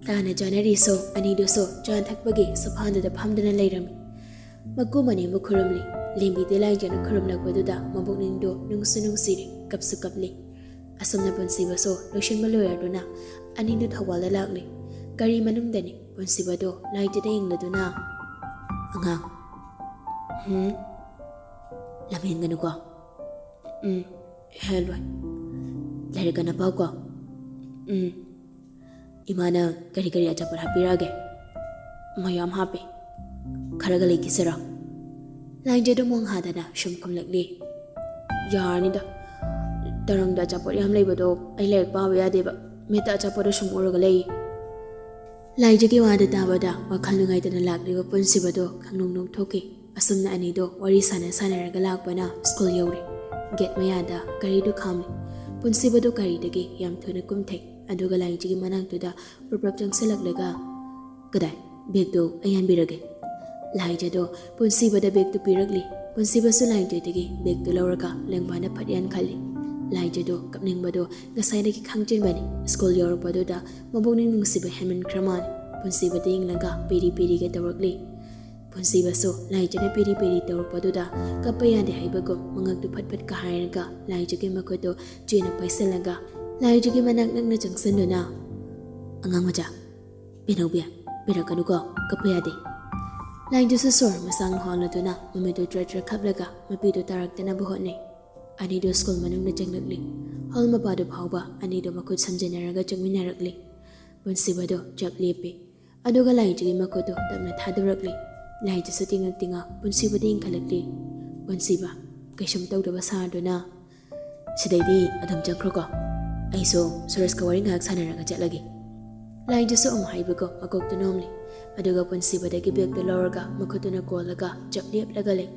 ꯇꯥꯅ ꯆꯥꯅꯔꯤꯁꯨ ꯑꯅꯤꯗꯨꯁꯨ ꯆꯥ ꯊꯛꯄꯒꯤ ꯁꯣꯐꯥꯗꯨꯗ ꯐꯝꯗꯨꯅ ꯂꯩꯔꯝꯃꯤ꯫ ꯃꯀꯨ ꯃꯅꯦꯝꯕꯨ ꯈꯨꯔꯨꯝꯂꯤ꯫ ꯂꯦꯝꯕꯤꯗꯤ ꯂꯥꯏꯖꯅ ꯈꯨꯔꯨꯝꯂꯛꯄꯗꯨꯗ ꯃꯕꯨꯛꯅꯤꯡꯗꯨ ꯅꯨꯡꯁꯨ ꯅꯨꯡꯁꯤꯔꯦ, ꯀꯞꯁꯨ ꯀꯞꯂꯤ꯫ ꯑꯁꯨꯝꯅ ꯄꯨꯟꯁꯤꯕꯁꯨ ꯂꯣꯏꯁꯤꯟꯕ ꯂꯣꯏꯔꯗꯨꯅ ꯑꯅꯤꯗꯨ ꯊꯧꯕꯥꯜꯗ ꯂꯥꯛꯂꯤ꯫ ꯒꯥꯔꯤ ꯃꯅꯨꯡꯗꯅꯤ꯫ ꯄꯨꯟꯁꯤꯕꯗꯣ ꯂꯥꯏꯖꯗ ꯌꯦꯡꯂꯗꯨꯅ, "ꯑꯉꯥꯡ, ꯍꯨꯝ, ꯂꯝꯍꯦꯟꯒꯅꯨꯀꯣ꯫" "ꯎꯝ, ꯍꯦꯜꯂꯣꯏ꯫ ꯂꯥꯏꯔꯤꯛ ꯀꯟꯅ ꯄꯥꯎꯀꯣ꯫" "ꯎꯝ꯫ ꯏꯃꯥꯅ ꯀꯔꯤ ꯀꯔꯤ ꯑꯆꯥꯄꯣꯠ ꯍꯥꯞꯄꯤꯔꯛꯑꯒꯦ?" "ꯃꯌꯥꯝ ꯍꯥꯞꯄꯦ꯫ ꯈꯔꯒ ꯂꯩꯈꯤꯁꯤꯔꯣ?" ꯂꯥꯏꯖꯗꯨ ꯃꯣꯡ ꯍꯥꯗꯅ ꯁꯨꯝ ꯈꯨꯝꯂꯛꯂꯤ꯫ "ꯌꯥꯔꯅꯤꯗ꯫ ꯇꯔꯪꯗ ꯑꯆꯥꯄꯣꯠ ꯌꯥꯝ ꯂꯩꯕꯗꯣ ꯑꯩ ꯂꯥꯏꯔꯤꯛ ꯄꯥꯕ ꯌꯥꯗꯦꯕ꯫ ꯃꯤꯠꯇ ꯑꯆꯥꯄꯣꯠꯇꯣ ꯁꯨꯝ ꯎꯔꯒ ꯂꯩ꯫" ꯂꯥꯏꯖꯒꯤ ꯋꯥꯗꯨ ꯇꯥꯕꯗ ꯋꯥꯈꯜ ꯅꯨꯡꯉꯥꯏꯇꯅ ꯂꯥꯛꯂꯤꯕ ꯄꯨꯟꯁꯤꯕꯗꯣ ꯈꯪꯅꯣꯡ ꯅꯣꯡꯊꯣꯛꯈꯤ꯫ ꯑꯁꯨꯝꯅ ꯑꯅꯤꯗꯣ ꯋꯥꯔꯤ ꯁꯥꯟꯅ ꯁꯥꯟꯅꯔꯒ ꯂꯥꯛꯄꯅ ꯁ꯭ꯀꯨꯜ ꯌꯧꯔꯦ꯫ ꯒꯦꯠ ꯃꯌꯥꯗ ꯒꯥꯔꯤꯗꯨ ꯈꯥꯝꯂꯤ꯫ ꯄꯨꯟꯁꯤꯕꯗꯨ ꯒꯥꯔꯤꯗꯒꯤ ꯌꯥꯝ ꯊꯨꯅ ꯀꯨꯝꯊꯩ꯫ ꯑꯗꯨꯒ ꯂꯥꯏꯖꯒꯤ ꯃꯅꯥꯛꯇꯨꯗ ꯄ꯭ꯔꯞ ꯄ꯭ꯔꯞ ꯆꯪꯁꯤꯜꯂꯛꯂꯒ, "ꯀꯗꯥꯏ? ꯕꯦꯒꯇꯨ ꯑꯩ ꯌꯥꯟꯕꯤꯔꯒꯦ꯫" ꯂꯥꯏꯖꯗꯣ ꯄꯨꯟꯁꯤꯕꯗ ꯕꯦꯒꯇꯨ ꯄꯤꯔꯛꯂꯤ꯫ ꯄꯨꯟꯁꯤꯕꯁꯨ ꯂꯥꯏꯖꯗꯒꯤ ꯕꯦꯒꯇꯨ ꯂꯧꯔꯒ ꯂꯦꯡꯕꯥꯟꯗ ꯐꯠ ꯌꯥꯟꯈꯜꯂꯤ꯫ ꯂꯥꯏꯖꯗꯣ ꯀꯞꯅꯤꯡꯕꯗꯣ ꯉꯁꯥꯏꯗꯒꯤ ꯈꯥꯡꯖꯤꯟꯕꯅꯤ꯫ ꯁ꯭ꯀꯨꯜ ꯌꯧꯔꯛꯄꯗꯨꯗ ꯃꯕꯨꯛꯅꯤꯡ ꯅꯨꯡꯁꯤꯕ ꯍꯦꯟꯃꯟꯈ꯭ꯔ ꯃꯥꯜꯂꯤ꯫ ꯄꯨꯟꯁꯤꯕꯗ ꯌꯦꯡꯂꯒ ꯄꯤꯔꯤ ꯄꯤꯔꯤꯒ ꯇꯧꯔꯛꯂꯤ꯫ ꯄꯨꯟꯁꯤꯕꯁꯨ ꯂꯥꯏꯖꯅ ꯄꯤꯔꯤ ꯄꯤꯔꯤ ꯇꯧꯔꯛꯄꯗꯨꯗ ꯀꯞꯄ ꯌꯥꯗꯦ ꯍꯥꯏꯕꯒꯨꯝ ꯃꯉꯛꯇꯨ ꯐꯠ ꯐꯠ ꯀꯥꯍꯥꯏꯔꯒ ꯂꯥꯏꯖꯒꯤ ꯃꯈꯨꯠꯇꯨ ꯆꯦꯅ ꯄꯥꯏꯁꯤꯜꯂꯒ ꯂꯥꯏꯖꯒꯤ ꯃꯅꯥꯛ ꯅꯛꯅ ꯆꯪꯁꯤꯟꯗꯨꯅ, "ꯑꯉꯥꯡ ꯃꯆꯥ, ꯄꯦꯅꯧꯕꯤ, ꯄꯤꯔꯛꯀꯅꯨꯀꯣ, ꯀꯞꯄ ꯌꯥꯗꯦ꯫" ꯂꯥꯏꯖꯁꯨ ꯁꯣꯔ ꯃꯁꯥꯡ ꯍꯣꯜꯂꯗꯨꯅ ꯃꯃꯤꯠꯇꯨ ꯇ꯭ꯔ ꯇ꯭ꯔ ꯈꯞꯂꯒ ꯃꯄꯤꯗꯨ ꯇꯥꯔꯛꯇꯅꯕ ꯍꯣꯠꯅꯩ꯫ ꯑꯅꯤꯗꯨ ꯁ꯭ꯀꯨꯜ ꯃꯅꯨꯡꯗ ꯆꯪꯂꯛꯂꯤ꯫ ꯍꯣꯜ ꯃꯄꯥꯗꯨ ꯐꯥꯎꯕ ꯑꯅꯤꯗꯨ ꯃꯈꯨꯠ ꯁꯝꯖꯤꯟꯅꯔꯒ ꯆꯪꯃꯤꯟꯅꯔꯛꯂꯤ꯫ ꯄꯨꯟꯁꯤꯕꯗꯨ ꯆꯞ ꯂꯦꯞꯄꯤ꯫ ꯑꯗꯨꯒ ꯂꯥꯏꯖꯒꯤ ꯃꯈꯨꯠꯇꯨ ꯇꯞꯅ ꯊꯥꯗꯣꯔꯛꯂꯤ꯫ ꯂꯥꯏꯖꯁꯨ ꯇꯤꯡꯉꯛ ꯇꯤꯡꯉꯛ ꯄꯨꯟꯁꯤꯕꯗ ꯌꯦꯡꯈꯠꯂꯛꯂꯤ꯫ ꯄꯨꯟꯁꯤꯕ, ꯀꯩꯁꯨꯝ ꯇꯧꯗꯕ ꯁꯥꯗꯨꯅ, "ꯁꯤꯗꯩꯗꯤ ꯑꯗꯨꯝ ꯆꯪꯈ꯭ꯔꯣꯀꯣ꯫ ꯑꯩꯁꯨ ꯁꯨꯔꯖꯀ ꯋꯥꯔꯤ ꯉꯥꯏꯍꯥꯛ ꯁꯥꯟꯅꯔꯒ ꯆꯠꯂꯒꯦ꯫" ꯂꯥꯏꯖꯁꯨ ꯑꯃꯨꯛ ꯍꯥꯏꯕꯒꯨꯝ ꯃꯀꯣꯛꯇꯨ ꯅꯣꯝꯂꯤ꯫ ꯑꯗꯨꯒ ꯄꯨꯟꯁꯤꯕꯗꯒꯤ ꯕꯦꯒꯇꯨ ꯂꯧꯔꯒ ꯃꯈꯨꯠꯇꯨꯅ ꯀꯣꯜꯂꯒ ꯆꯞ ꯂꯦꯞꯂꯒ ꯂꯩ꯫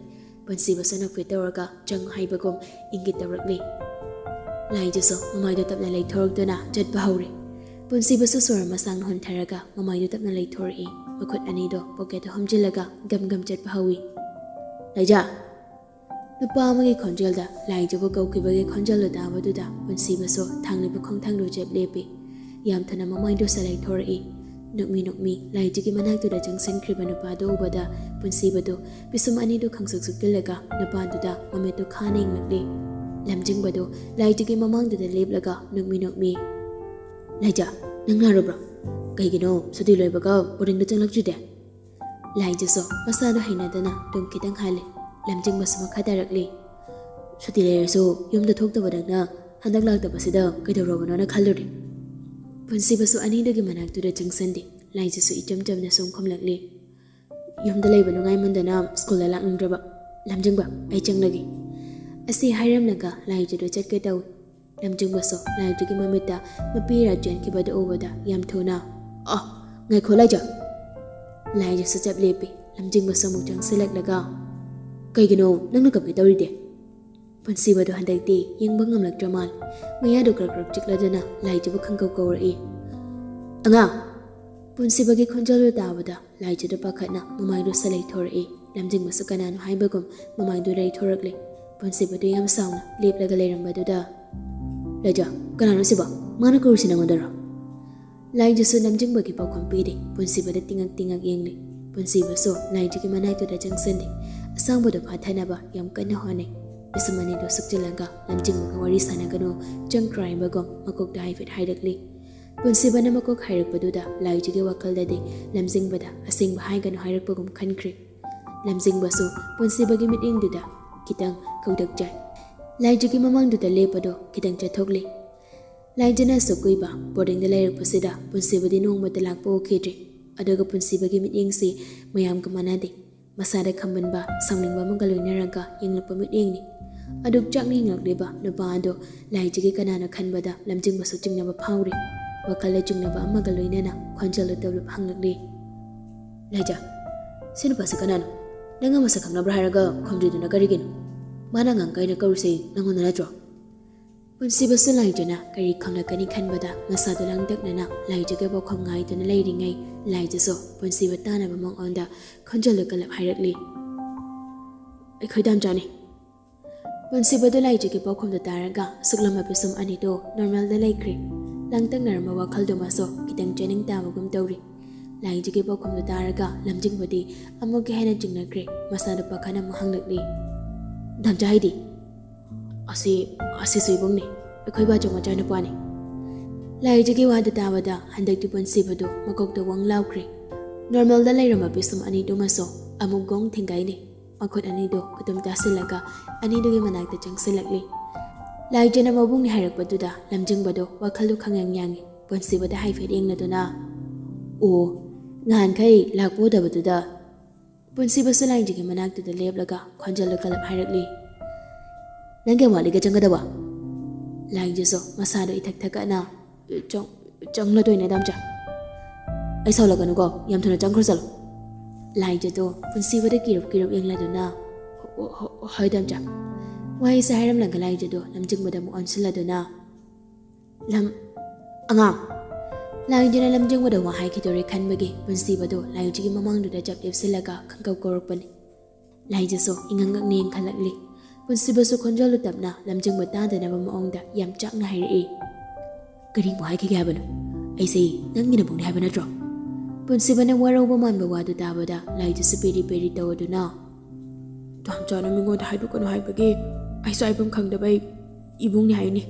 ꯄꯨꯟꯁꯤꯕꯁꯨ ꯅꯣꯛꯐꯦꯠ ꯇꯧꯔꯒ ꯆꯪ ꯍꯥꯏꯕꯒꯨꯝ ꯏꯪꯒꯤꯠ ꯇꯧꯔꯛꯂꯤ꯫ ꯂꯥꯏꯖꯁꯨ ꯃꯃꯥꯏꯗꯨ ꯇꯞꯅ ꯂꯩꯊꯣꯔꯛꯇꯨꯅ ꯆꯠꯄ ꯍꯧꯔꯦ꯫ ꯄꯨꯟꯁꯤꯕꯁꯨ ꯁꯣꯔ ꯃꯁꯥꯡꯅ ꯍꯣꯟꯊꯔꯒ ꯃꯃꯥꯏꯗꯨ ꯇꯞꯅ ꯂꯩꯊꯣꯔꯛꯏ꯫ ꯃꯈꯨꯠ ꯑꯅꯤꯗꯣ ꯄꯣꯀꯦꯠꯇ ꯍꯨꯝꯖꯤꯜꯂꯒ ꯒꯝ ꯒꯝ ꯆꯠꯄ ꯍꯧꯏ꯫ "ꯂꯥꯏꯖ!" ꯅꯨꯄꯥ ꯑꯃꯒꯤ ꯈꯣꯟꯖꯦꯜꯗ ꯂꯥꯏꯖꯕꯨ ꯀꯧꯈꯤꯕꯒꯤ ꯈꯣꯟꯖꯦꯜꯗꯨ ꯇꯥꯕꯗꯨꯗ ꯄꯨꯟꯁꯤꯕꯁꯨ ꯊꯥꯡꯂꯤꯕ ꯈꯣꯡꯊꯥꯡꯗꯨ ꯆꯦꯞ ꯂꯦꯞꯄꯤ꯫ ꯌꯥꯝ ꯊꯨꯅ ꯃꯃꯥꯏꯗꯨ ꯁꯠ ꯂꯩꯊꯣꯔꯛꯏ꯫ ꯅꯣꯛꯃꯤ ꯅꯣꯛꯃꯤ ꯂꯥꯏꯖꯒꯤ ꯃꯅꯥꯛꯇꯨꯗ ꯆꯪꯁꯤꯟꯈ꯭ꯔꯤꯕ ꯅꯨꯄꯥꯗꯨ ꯎꯕꯗ ꯄꯨꯟꯁꯤꯕꯗꯨ ꯄꯤꯁꯨꯝ ꯑꯅꯤꯗꯨ ꯈꯪꯁꯨꯛ ꯁꯨꯛꯇꯤꯜꯂꯒ ꯅꯨꯄꯥꯗꯨꯗ ꯃꯃꯤꯠꯇꯨ ꯈꯥꯅ ꯌꯦꯡꯂꯛꯂꯤ꯫ ꯂꯝꯖꯤꯡꯕꯗꯨ ꯂꯥꯏꯖꯒꯤ ꯃꯃꯥꯡꯗꯨꯗ ꯂꯦꯞꯂꯒ ꯅꯣꯛꯃꯤ ꯅꯣꯛꯃꯤ, "ꯂꯥꯏꯖ, ꯅꯪ ꯅꯥꯔꯕ꯭ꯔꯣ? ꯀꯩꯒꯤꯅꯣ ꯁꯨꯇꯤ ꯂꯣꯏꯕꯒ ꯕꯣꯔꯗꯤꯡꯗ ꯆꯪꯂꯛꯇ꯭ꯔꯤꯗꯤ?" ꯂꯥꯏꯖꯁꯨ ꯃꯁꯥꯗꯣ ꯍꯩꯅꯗꯅ ꯇꯨꯝ ꯈꯤꯇꯪ ꯍꯥꯜꯂꯤ꯫ ꯂꯝꯖꯤꯡꯕꯁꯨ ꯃꯈꯥ ꯇꯥꯔꯛꯂꯤ꯫ "ꯁꯨꯇꯤ ꯂꯩꯔꯁꯨ ꯌꯨꯝꯗ ꯊꯣꯛꯇꯕ ꯅꯪꯅ ꯍꯟꯗꯛ ꯂꯥꯛꯇꯕꯁꯤꯗ ꯀꯩꯗꯧꯔꯕꯅꯣꯅ ꯈꯜꯂꯨꯔꯦ꯫" ꯄꯨꯟꯁꯤꯕꯁꯨ ꯑꯅꯤꯗꯨꯒꯤ ꯃꯅꯥꯛꯇꯨꯗ ꯆꯪꯁꯤꯟꯗꯦ꯫ ꯂꯥꯏꯖꯁꯨ ꯏꯆꯝ ꯆꯝꯅ ꯁꯨꯝ ꯈꯨꯝꯂꯛꯂꯤ꯫ "ꯌꯨꯝꯗ ꯂꯩꯕ ꯅꯨꯡꯉꯥꯏꯃꯟꯗꯅ ꯁ꯭ꯀꯨꯜꯗ ꯂꯥꯛꯅꯤꯡꯗ꯭ꯔꯕ꯫ ꯂꯝꯖꯤꯡꯕ, ꯑꯩ ꯆꯪꯂꯒꯦ꯫" ꯑꯁꯤ ꯍꯥꯏꯔꯝꯂꯒ ꯂꯥꯏꯖꯗꯨ ꯆꯠꯀꯦ ꯇꯧꯏ꯫ ꯂꯝꯖꯤꯡꯕꯁꯨ ꯂꯥꯏꯖꯒꯤ ꯃꯃꯤꯠꯇ ꯃꯄꯤ ꯏꯔꯥ ꯆꯦꯟꯈꯤꯕꯗꯨ ꯎꯕꯗ ꯌꯥꯝ ꯊꯨꯅ, "ꯑ, ꯉꯥꯏꯈꯣ ꯂꯥꯏꯖ!" ꯂꯥꯏꯖꯁꯨ ꯆꯞ ꯂꯦꯞꯄꯤ꯫ ꯂꯝꯖꯤꯡꯕꯁꯨ ꯑꯃꯨꯛ ꯆꯪꯁꯤꯜꯂꯛꯂꯒ, "ꯀꯩꯒꯤꯅꯣ ꯅꯪꯅ ꯀꯞꯀꯦ ꯇꯧꯔꯤꯗꯤ?" ꯄꯨꯟꯁꯤꯕꯗꯨ ꯍꯟꯗꯛꯇꯤ ꯌꯦꯡꯕ ꯉꯝꯂꯛꯇ꯭ꯔ ꯃꯥꯜꯂꯦ꯫ ꯃꯌꯥꯗꯨ ꯈꯔ ꯈꯔ ꯆꯤꯛꯂꯗꯨꯅ ꯂꯥꯏꯖꯕꯨ ꯈꯪꯀꯧ ꯀꯧꯔꯛꯏ꯫ "ꯑꯉꯥꯡ!" ꯄꯨꯟꯁꯤꯕꯒꯤ ꯈꯣꯟꯖꯦꯜꯗꯨ ꯇꯥꯕꯗ ꯂꯥꯏꯖꯗꯨ ꯄꯥꯈꯠꯅ ꯃꯃꯥꯏꯗꯨ ꯁꯠ ꯂꯩꯊꯣꯔꯛꯏ꯫ ꯂꯝꯖꯤꯡꯕꯁꯨ ꯀꯅꯥꯅꯣ ꯍꯥꯏꯕꯒꯨꯝ ꯃꯃꯥꯏꯗꯨ ꯂꯩꯊꯣꯔꯛꯂꯦ꯫ ꯄꯨꯟꯁꯤꯕꯗꯨ ꯌꯥꯝ ꯁꯥꯎꯅ ꯂꯦꯞꯂꯒ ꯂꯩꯔꯝꯕꯗꯨꯗ, "ꯂꯥꯏꯖ, ꯀꯅꯥꯅꯣ ꯁꯤꯕꯣ? ꯃꯥꯅ ꯀꯧꯔꯤꯁꯤ ꯅꯪꯉꯣꯟꯗꯔꯣ?" ꯂꯥꯏꯖꯁꯨ ꯂꯝꯖꯤꯡꯕꯒꯤ ꯄꯥꯎꯈꯨꯝ ꯄꯤꯔꯦ꯫ ꯄꯨꯟꯁꯤꯕꯗ ꯇꯤꯡꯉꯛ ꯇꯤꯡꯉꯛ ꯌꯦꯡꯂꯤ꯫ ꯄꯨꯟꯁꯤꯕꯁꯨ ꯂꯥꯏꯖꯒꯤ ꯃꯅꯥꯛꯇꯨꯗ ꯆꯪꯁꯤꯟꯗꯦ꯫ ꯑꯁꯥꯡꯕꯗꯨ ꯐꯥꯊꯅꯕ ꯌꯥꯝ ꯀꯟꯅ ꯍꯣꯠꯅꯩ꯫ ꯄꯤꯁꯨꯝ ꯑꯅꯤꯗꯨ ꯁꯨꯛꯆꯤꯜꯂꯒ ꯂꯝꯖꯤꯡꯕꯒ ꯋꯥꯔꯤ ꯁꯥꯟꯅꯒꯅꯨ, ꯆꯪꯈ꯭ꯔꯣ ꯍꯥꯏꯕꯒꯨꯝ ꯃꯀꯣꯛꯇ ꯍꯥꯏꯐꯦꯠ ꯍꯥꯏꯔꯛꯂꯤ꯫ ꯄꯨꯟꯁꯤꯕꯅ ꯃꯀꯣꯛ ꯍꯥꯏꯔꯛꯄꯗꯨꯗ ꯂꯥꯏꯖꯒꯤ ꯋꯥꯈꯜꯗꯗꯤ ꯂꯝꯖꯤꯡꯕꯗ ꯑꯁꯦꯡꯕ ꯍꯥꯏꯒꯅꯨ ꯍꯥꯏꯔꯛꯄꯒꯨꯝ ꯈꯟꯈ꯭ꯔꯦ꯫ ꯂꯝꯖꯤꯡꯕꯁꯨ ꯄꯨꯟꯁꯤꯕꯒꯤ ꯃꯤꯠꯌꯦꯡꯗꯨꯗ ꯈꯤꯇꯪ ꯈꯧꯗꯛ ꯆꯥꯏ꯫ ꯂꯥꯏꯖꯒꯤ ꯃꯃꯥꯡꯗꯨꯗ ꯂꯦꯞꯄꯗꯨ ꯈꯤꯇꯪ ꯆꯠꯊꯣꯛꯂꯤ꯫ ꯂꯥꯏꯖꯅ ꯑꯁꯨꯛ ꯀꯨꯏꯕ ꯕꯣꯔꯗꯤꯡꯗ ꯂꯩꯔꯛꯄꯁꯤꯗ ꯄꯨꯟꯁꯤꯕꯗꯤ ꯅꯣꯡꯃꯇ ꯂꯥꯛꯄ ꯎꯈꯤꯗ꯭ꯔꯤ꯫ ꯑꯗꯨꯒ ꯄꯨꯟꯁꯤꯕꯒꯤ ꯃꯤꯠꯌꯦꯡꯁꯤ ꯃꯌꯥꯝꯒ ꯃꯥꯟꯅꯗꯦ꯫ ꯃꯁꯥꯗ ꯈꯝꯕꯟꯕ, ꯁꯥꯎꯅꯤꯡꯕ ꯑꯃꯒ ꯂꯣꯏꯅꯔꯒ ꯌꯦꯡꯂꯛꯄ ꯃꯤꯠꯌꯦꯡꯅꯤ꯫ ꯑꯗꯨꯛ ꯆꯥꯛꯅ ꯌꯦꯡꯂꯛꯂꯤꯕ ꯅꯨꯄꯥ ꯑꯗꯨ ꯂꯥꯏꯖꯒꯤ ꯀꯅꯥꯅ ꯈꯟꯕꯗ ꯂꯝꯖꯤꯡꯕꯁꯨ ꯆꯤꯡꯅꯕ ꯐꯥꯎꯔꯤ꯫ ꯋꯥꯈꯜꯗ ꯆꯤꯡꯅꯕ ꯑꯃꯒ ꯂꯣꯏꯅꯅ ꯈꯣꯟꯖꯦꯜꯗꯨ ꯇꯞꯂꯞ ꯍꯪꯂꯛꯂꯤ꯫ "ꯂꯥꯏꯖ, ꯁꯤ ꯅꯨꯄꯥꯁꯤ ꯀꯅꯥꯅꯣ? ꯅꯪ ꯃꯁꯛ ꯈꯪꯅꯕ꯭ꯔꯥ ꯍꯥꯏꯔꯒ ꯈꯨꯝꯗ꯭ꯔꯤꯗꯨꯅ ꯀꯔꯤꯒꯤꯅꯣ? ꯃꯥꯅ ꯑꯉꯥꯡ ꯀꯥꯏꯅ ꯀꯧꯔꯤꯁꯦ ꯅꯪꯉꯣꯟꯗ ꯅꯠꯇ꯭ꯔꯣ?" ꯄꯨꯟꯁꯤꯕꯁꯨ ꯂꯥꯏꯖꯅ ꯀꯔꯤ ꯈꯪꯂꯛꯀꯅꯤ ꯈꯟꯕꯗ ꯃꯁꯥꯗꯨ ꯂꯥꯡꯇꯛꯅꯅ ꯂꯥꯏꯖꯒꯤ ꯄꯥꯎꯈꯨꯝ ꯉꯥꯏꯗꯨꯅ ꯂꯩꯔꯤꯉꯩ, ꯂꯥꯏꯖꯁꯨ ꯄꯨꯟꯁꯤꯕ ꯇꯥꯅꯕ ꯃꯑꯣꯡꯗ ꯈꯣꯟꯖꯦꯜꯗꯨ ꯀꯜꯂꯞ ꯍꯥꯏꯔꯛꯂꯤ꯫ "ꯑꯩꯈꯣꯏ ꯗꯥꯝꯆꯥꯅꯤ꯫" ꯄꯨꯟꯁꯤꯕꯗꯨ ꯂꯥꯏꯖꯒꯤ ꯄꯥꯎꯈꯨꯝꯗꯨ ꯇꯥꯔꯒ ꯁꯨꯛꯂꯝꯕ ꯄꯤꯁꯨꯝ ꯑꯅꯤꯗꯨ ꯅꯣꯔꯃꯦꯜꯗ ꯂꯩꯈ꯭ꯔꯦ꯫ ꯂꯥꯡꯇꯛꯅꯔꯝꯕ ꯋꯥꯈꯜꯗꯨꯃꯁꯨ ꯈꯤꯇꯪ ꯆꯦꯅꯤꯡ ꯇꯥꯕꯒꯨꯝ ꯇꯧꯔꯤ꯫ ꯂꯥꯏꯖꯒꯤ ꯄꯥꯎꯈꯨꯝꯗꯨ ꯇꯥꯔꯒ ꯂꯝꯖꯤꯡꯕꯗꯤ ꯑꯃꯨꯛꯀ ꯍꯦꯟꯅ ꯆꯤꯡꯅꯈ꯭ꯔꯦ꯫ ꯃꯁꯥꯗꯨ ꯄꯥꯈꯠꯅ ꯑꯃꯨꯛ ꯍꯪꯂꯛꯂꯤ꯫ "ꯗꯥꯝꯆꯥ ꯍꯥꯏꯗꯤ?" "ꯑꯁꯤ, ꯑꯁꯤꯁꯨ ꯏꯕꯨꯡꯅꯤ, ꯑꯩꯈꯣꯏ ꯕꯥꯆꯧ ꯃꯆꯥꯅꯨꯄꯥꯅꯤ꯫" ꯂꯥꯏꯖꯒꯤ ꯋꯥꯗꯨ ꯇꯥꯕꯗ ꯍꯟꯗꯛꯇꯤ ꯄꯨꯟꯁꯤꯕꯗꯨ ꯃꯀꯣꯛꯇ ꯋꯪ ꯂꯥꯎꯈ꯭ꯔꯦ꯫ ꯅꯣꯔꯃꯦꯜꯗ ꯂꯩꯔꯝꯕ ꯄꯤꯁꯨꯝ ꯑꯅꯤꯗꯨꯃꯁꯨ ꯑꯃꯨꯛ ꯒꯣꯡ ꯊꯤꯡꯒꯥꯏꯅꯩ꯫ ꯃꯈꯨꯠ ꯑꯅꯤꯗꯨ ꯈꯨꯇꯨꯝ ꯇꯥꯁꯤꯜꯂꯒ ꯑꯅꯤꯗꯨꯒꯤ ꯃꯅꯥꯛꯇ ꯆꯪꯁꯤꯜꯂꯛꯂꯤ꯫ ꯂꯥꯏꯖꯅ ꯃꯕꯨꯡꯅꯤ ꯍꯥꯏꯔꯛꯄꯗꯨꯗ ꯂꯝꯖꯤꯡꯕꯗꯨ ꯋꯥꯈꯜꯗꯨ ꯈꯪꯌꯥꯡ ꯌꯥꯡꯏ꯫ ꯄꯨꯟꯁꯤꯕꯗ ꯍꯥꯏꯐꯦꯠ ꯌꯦꯡꯂꯗꯨꯅ, "ꯑꯣ, ꯉꯍꯥꯟꯈꯩ ꯂꯥꯛꯄ ꯎꯗꯕꯗꯨꯗ꯫" ꯄꯨꯟꯁꯤꯕꯁꯨ ꯂꯥꯏꯖꯒꯤ ꯃꯅꯥꯛꯇꯨꯗ ꯂꯦꯞꯂꯒ ꯈꯣꯟꯖꯦꯜꯗꯨ ꯀꯜꯂꯞ ꯍꯥꯏꯔꯛꯂꯤ꯫ "ꯅꯪ ꯀꯌꯥꯝ ꯋꯥꯠꯂꯤꯒꯦ ꯆꯪꯒꯗꯕ?" ꯂꯥꯏꯖꯁꯨ ꯃꯁꯥꯗꯨ ꯏꯊꯛ ꯊꯛꯀꯠꯅ, "ꯆꯪ-, ꯆꯪꯂꯗꯣꯏꯅꯦ, ꯗꯥꯝꯆꯥ꯫" "ꯑꯩ ꯁꯥꯎꯂꯛꯀꯅꯨꯀꯣ, ꯌꯥꯝ ꯊꯨꯅ ꯆꯪꯈ꯭ꯔꯣ ꯆꯠꯂꯣ꯫" ꯂꯥꯏꯖꯗꯣ ꯄꯨꯟꯁꯤꯕꯗ ꯀꯤꯔꯨꯞ ꯀꯤꯔꯨꯞ ꯌꯦꯡꯂꯗꯨꯅ, "ꯍꯣ-, ꯍꯣ-, ꯍꯣꯏ, ꯗꯥꯝꯆꯥ꯫" ꯋꯥꯍꯩꯁꯦ ꯍꯥꯏꯔꯝꯂꯒ ꯂꯥꯏꯖꯗꯣ ꯂꯝꯖꯤꯡꯕꯗ ꯑꯃꯨꯛ ꯑꯣꯟꯁꯤꯜꯂꯗꯨꯅ, "ꯂꯝ-, ꯑꯉꯥꯡ!" ꯂꯥꯏꯖꯅ ꯂꯝꯖꯤꯡꯕꯗ ꯋꯥ ꯍꯥꯏꯈꯤꯗꯣꯔꯦ ꯈꯟꯕꯒꯤ ꯄꯨꯟꯁꯤꯕꯗꯣ ꯂꯥꯏꯖꯒꯤ ꯃꯃꯥꯡꯗꯨꯗ ꯆꯞ ꯂꯦꯞꯁꯤꯜꯂꯒ ꯈꯪꯀꯧ ꯀꯧꯔꯛꯄꯅꯤ꯫ ꯂꯥꯏꯖꯁꯨ ꯏꯉꯛ ꯉꯛꯅ ꯌꯦꯡꯈꯠꯂꯛꯂꯤ꯫ ꯄꯨꯟꯁꯤꯕꯁꯨ ꯈꯣꯟꯖꯦꯜꯗꯨ ꯇꯞꯅ ꯂꯝꯖꯤꯡꯕ ꯇꯥꯗꯅꯕ ꯃꯑꯣꯡꯗ ꯌꯥꯝ ꯆꯥꯛꯅ ꯍꯥꯏꯔꯛꯏ, "ꯀꯔꯤꯕꯨ ꯍꯥꯏꯈꯤꯒꯦ ꯍꯥꯏꯕꯅꯣ? ꯑꯩꯁꯦ ꯅꯪꯒꯤ ꯅꯕꯨꯡꯅꯤ ꯍꯥꯏꯕ ꯅꯠꯇ꯭ꯔꯣ?" ꯄꯨꯟꯁꯤꯕꯅ ꯋꯥꯔꯧꯕ ꯃꯥꯟꯕ ꯋꯥꯗꯨ ꯇꯥꯕꯗ ꯂꯥꯏꯖꯁꯨ ꯄꯦꯔꯤ ꯄꯦꯔꯤ ꯇꯧꯗꯨꯅ, "ꯇꯥꯝꯆꯥꯅ ꯃꯤꯉꯣꯟꯗ ꯍꯥꯏꯗꯣꯛꯀꯅꯨ ꯍꯥꯏꯕꯒꯤ ꯑꯩꯁꯨ ꯍꯥꯏꯐꯝ ꯈꯪꯗꯕꯩ ꯏꯕꯨꯡꯅꯤ ꯍꯥꯏꯅꯤ꯫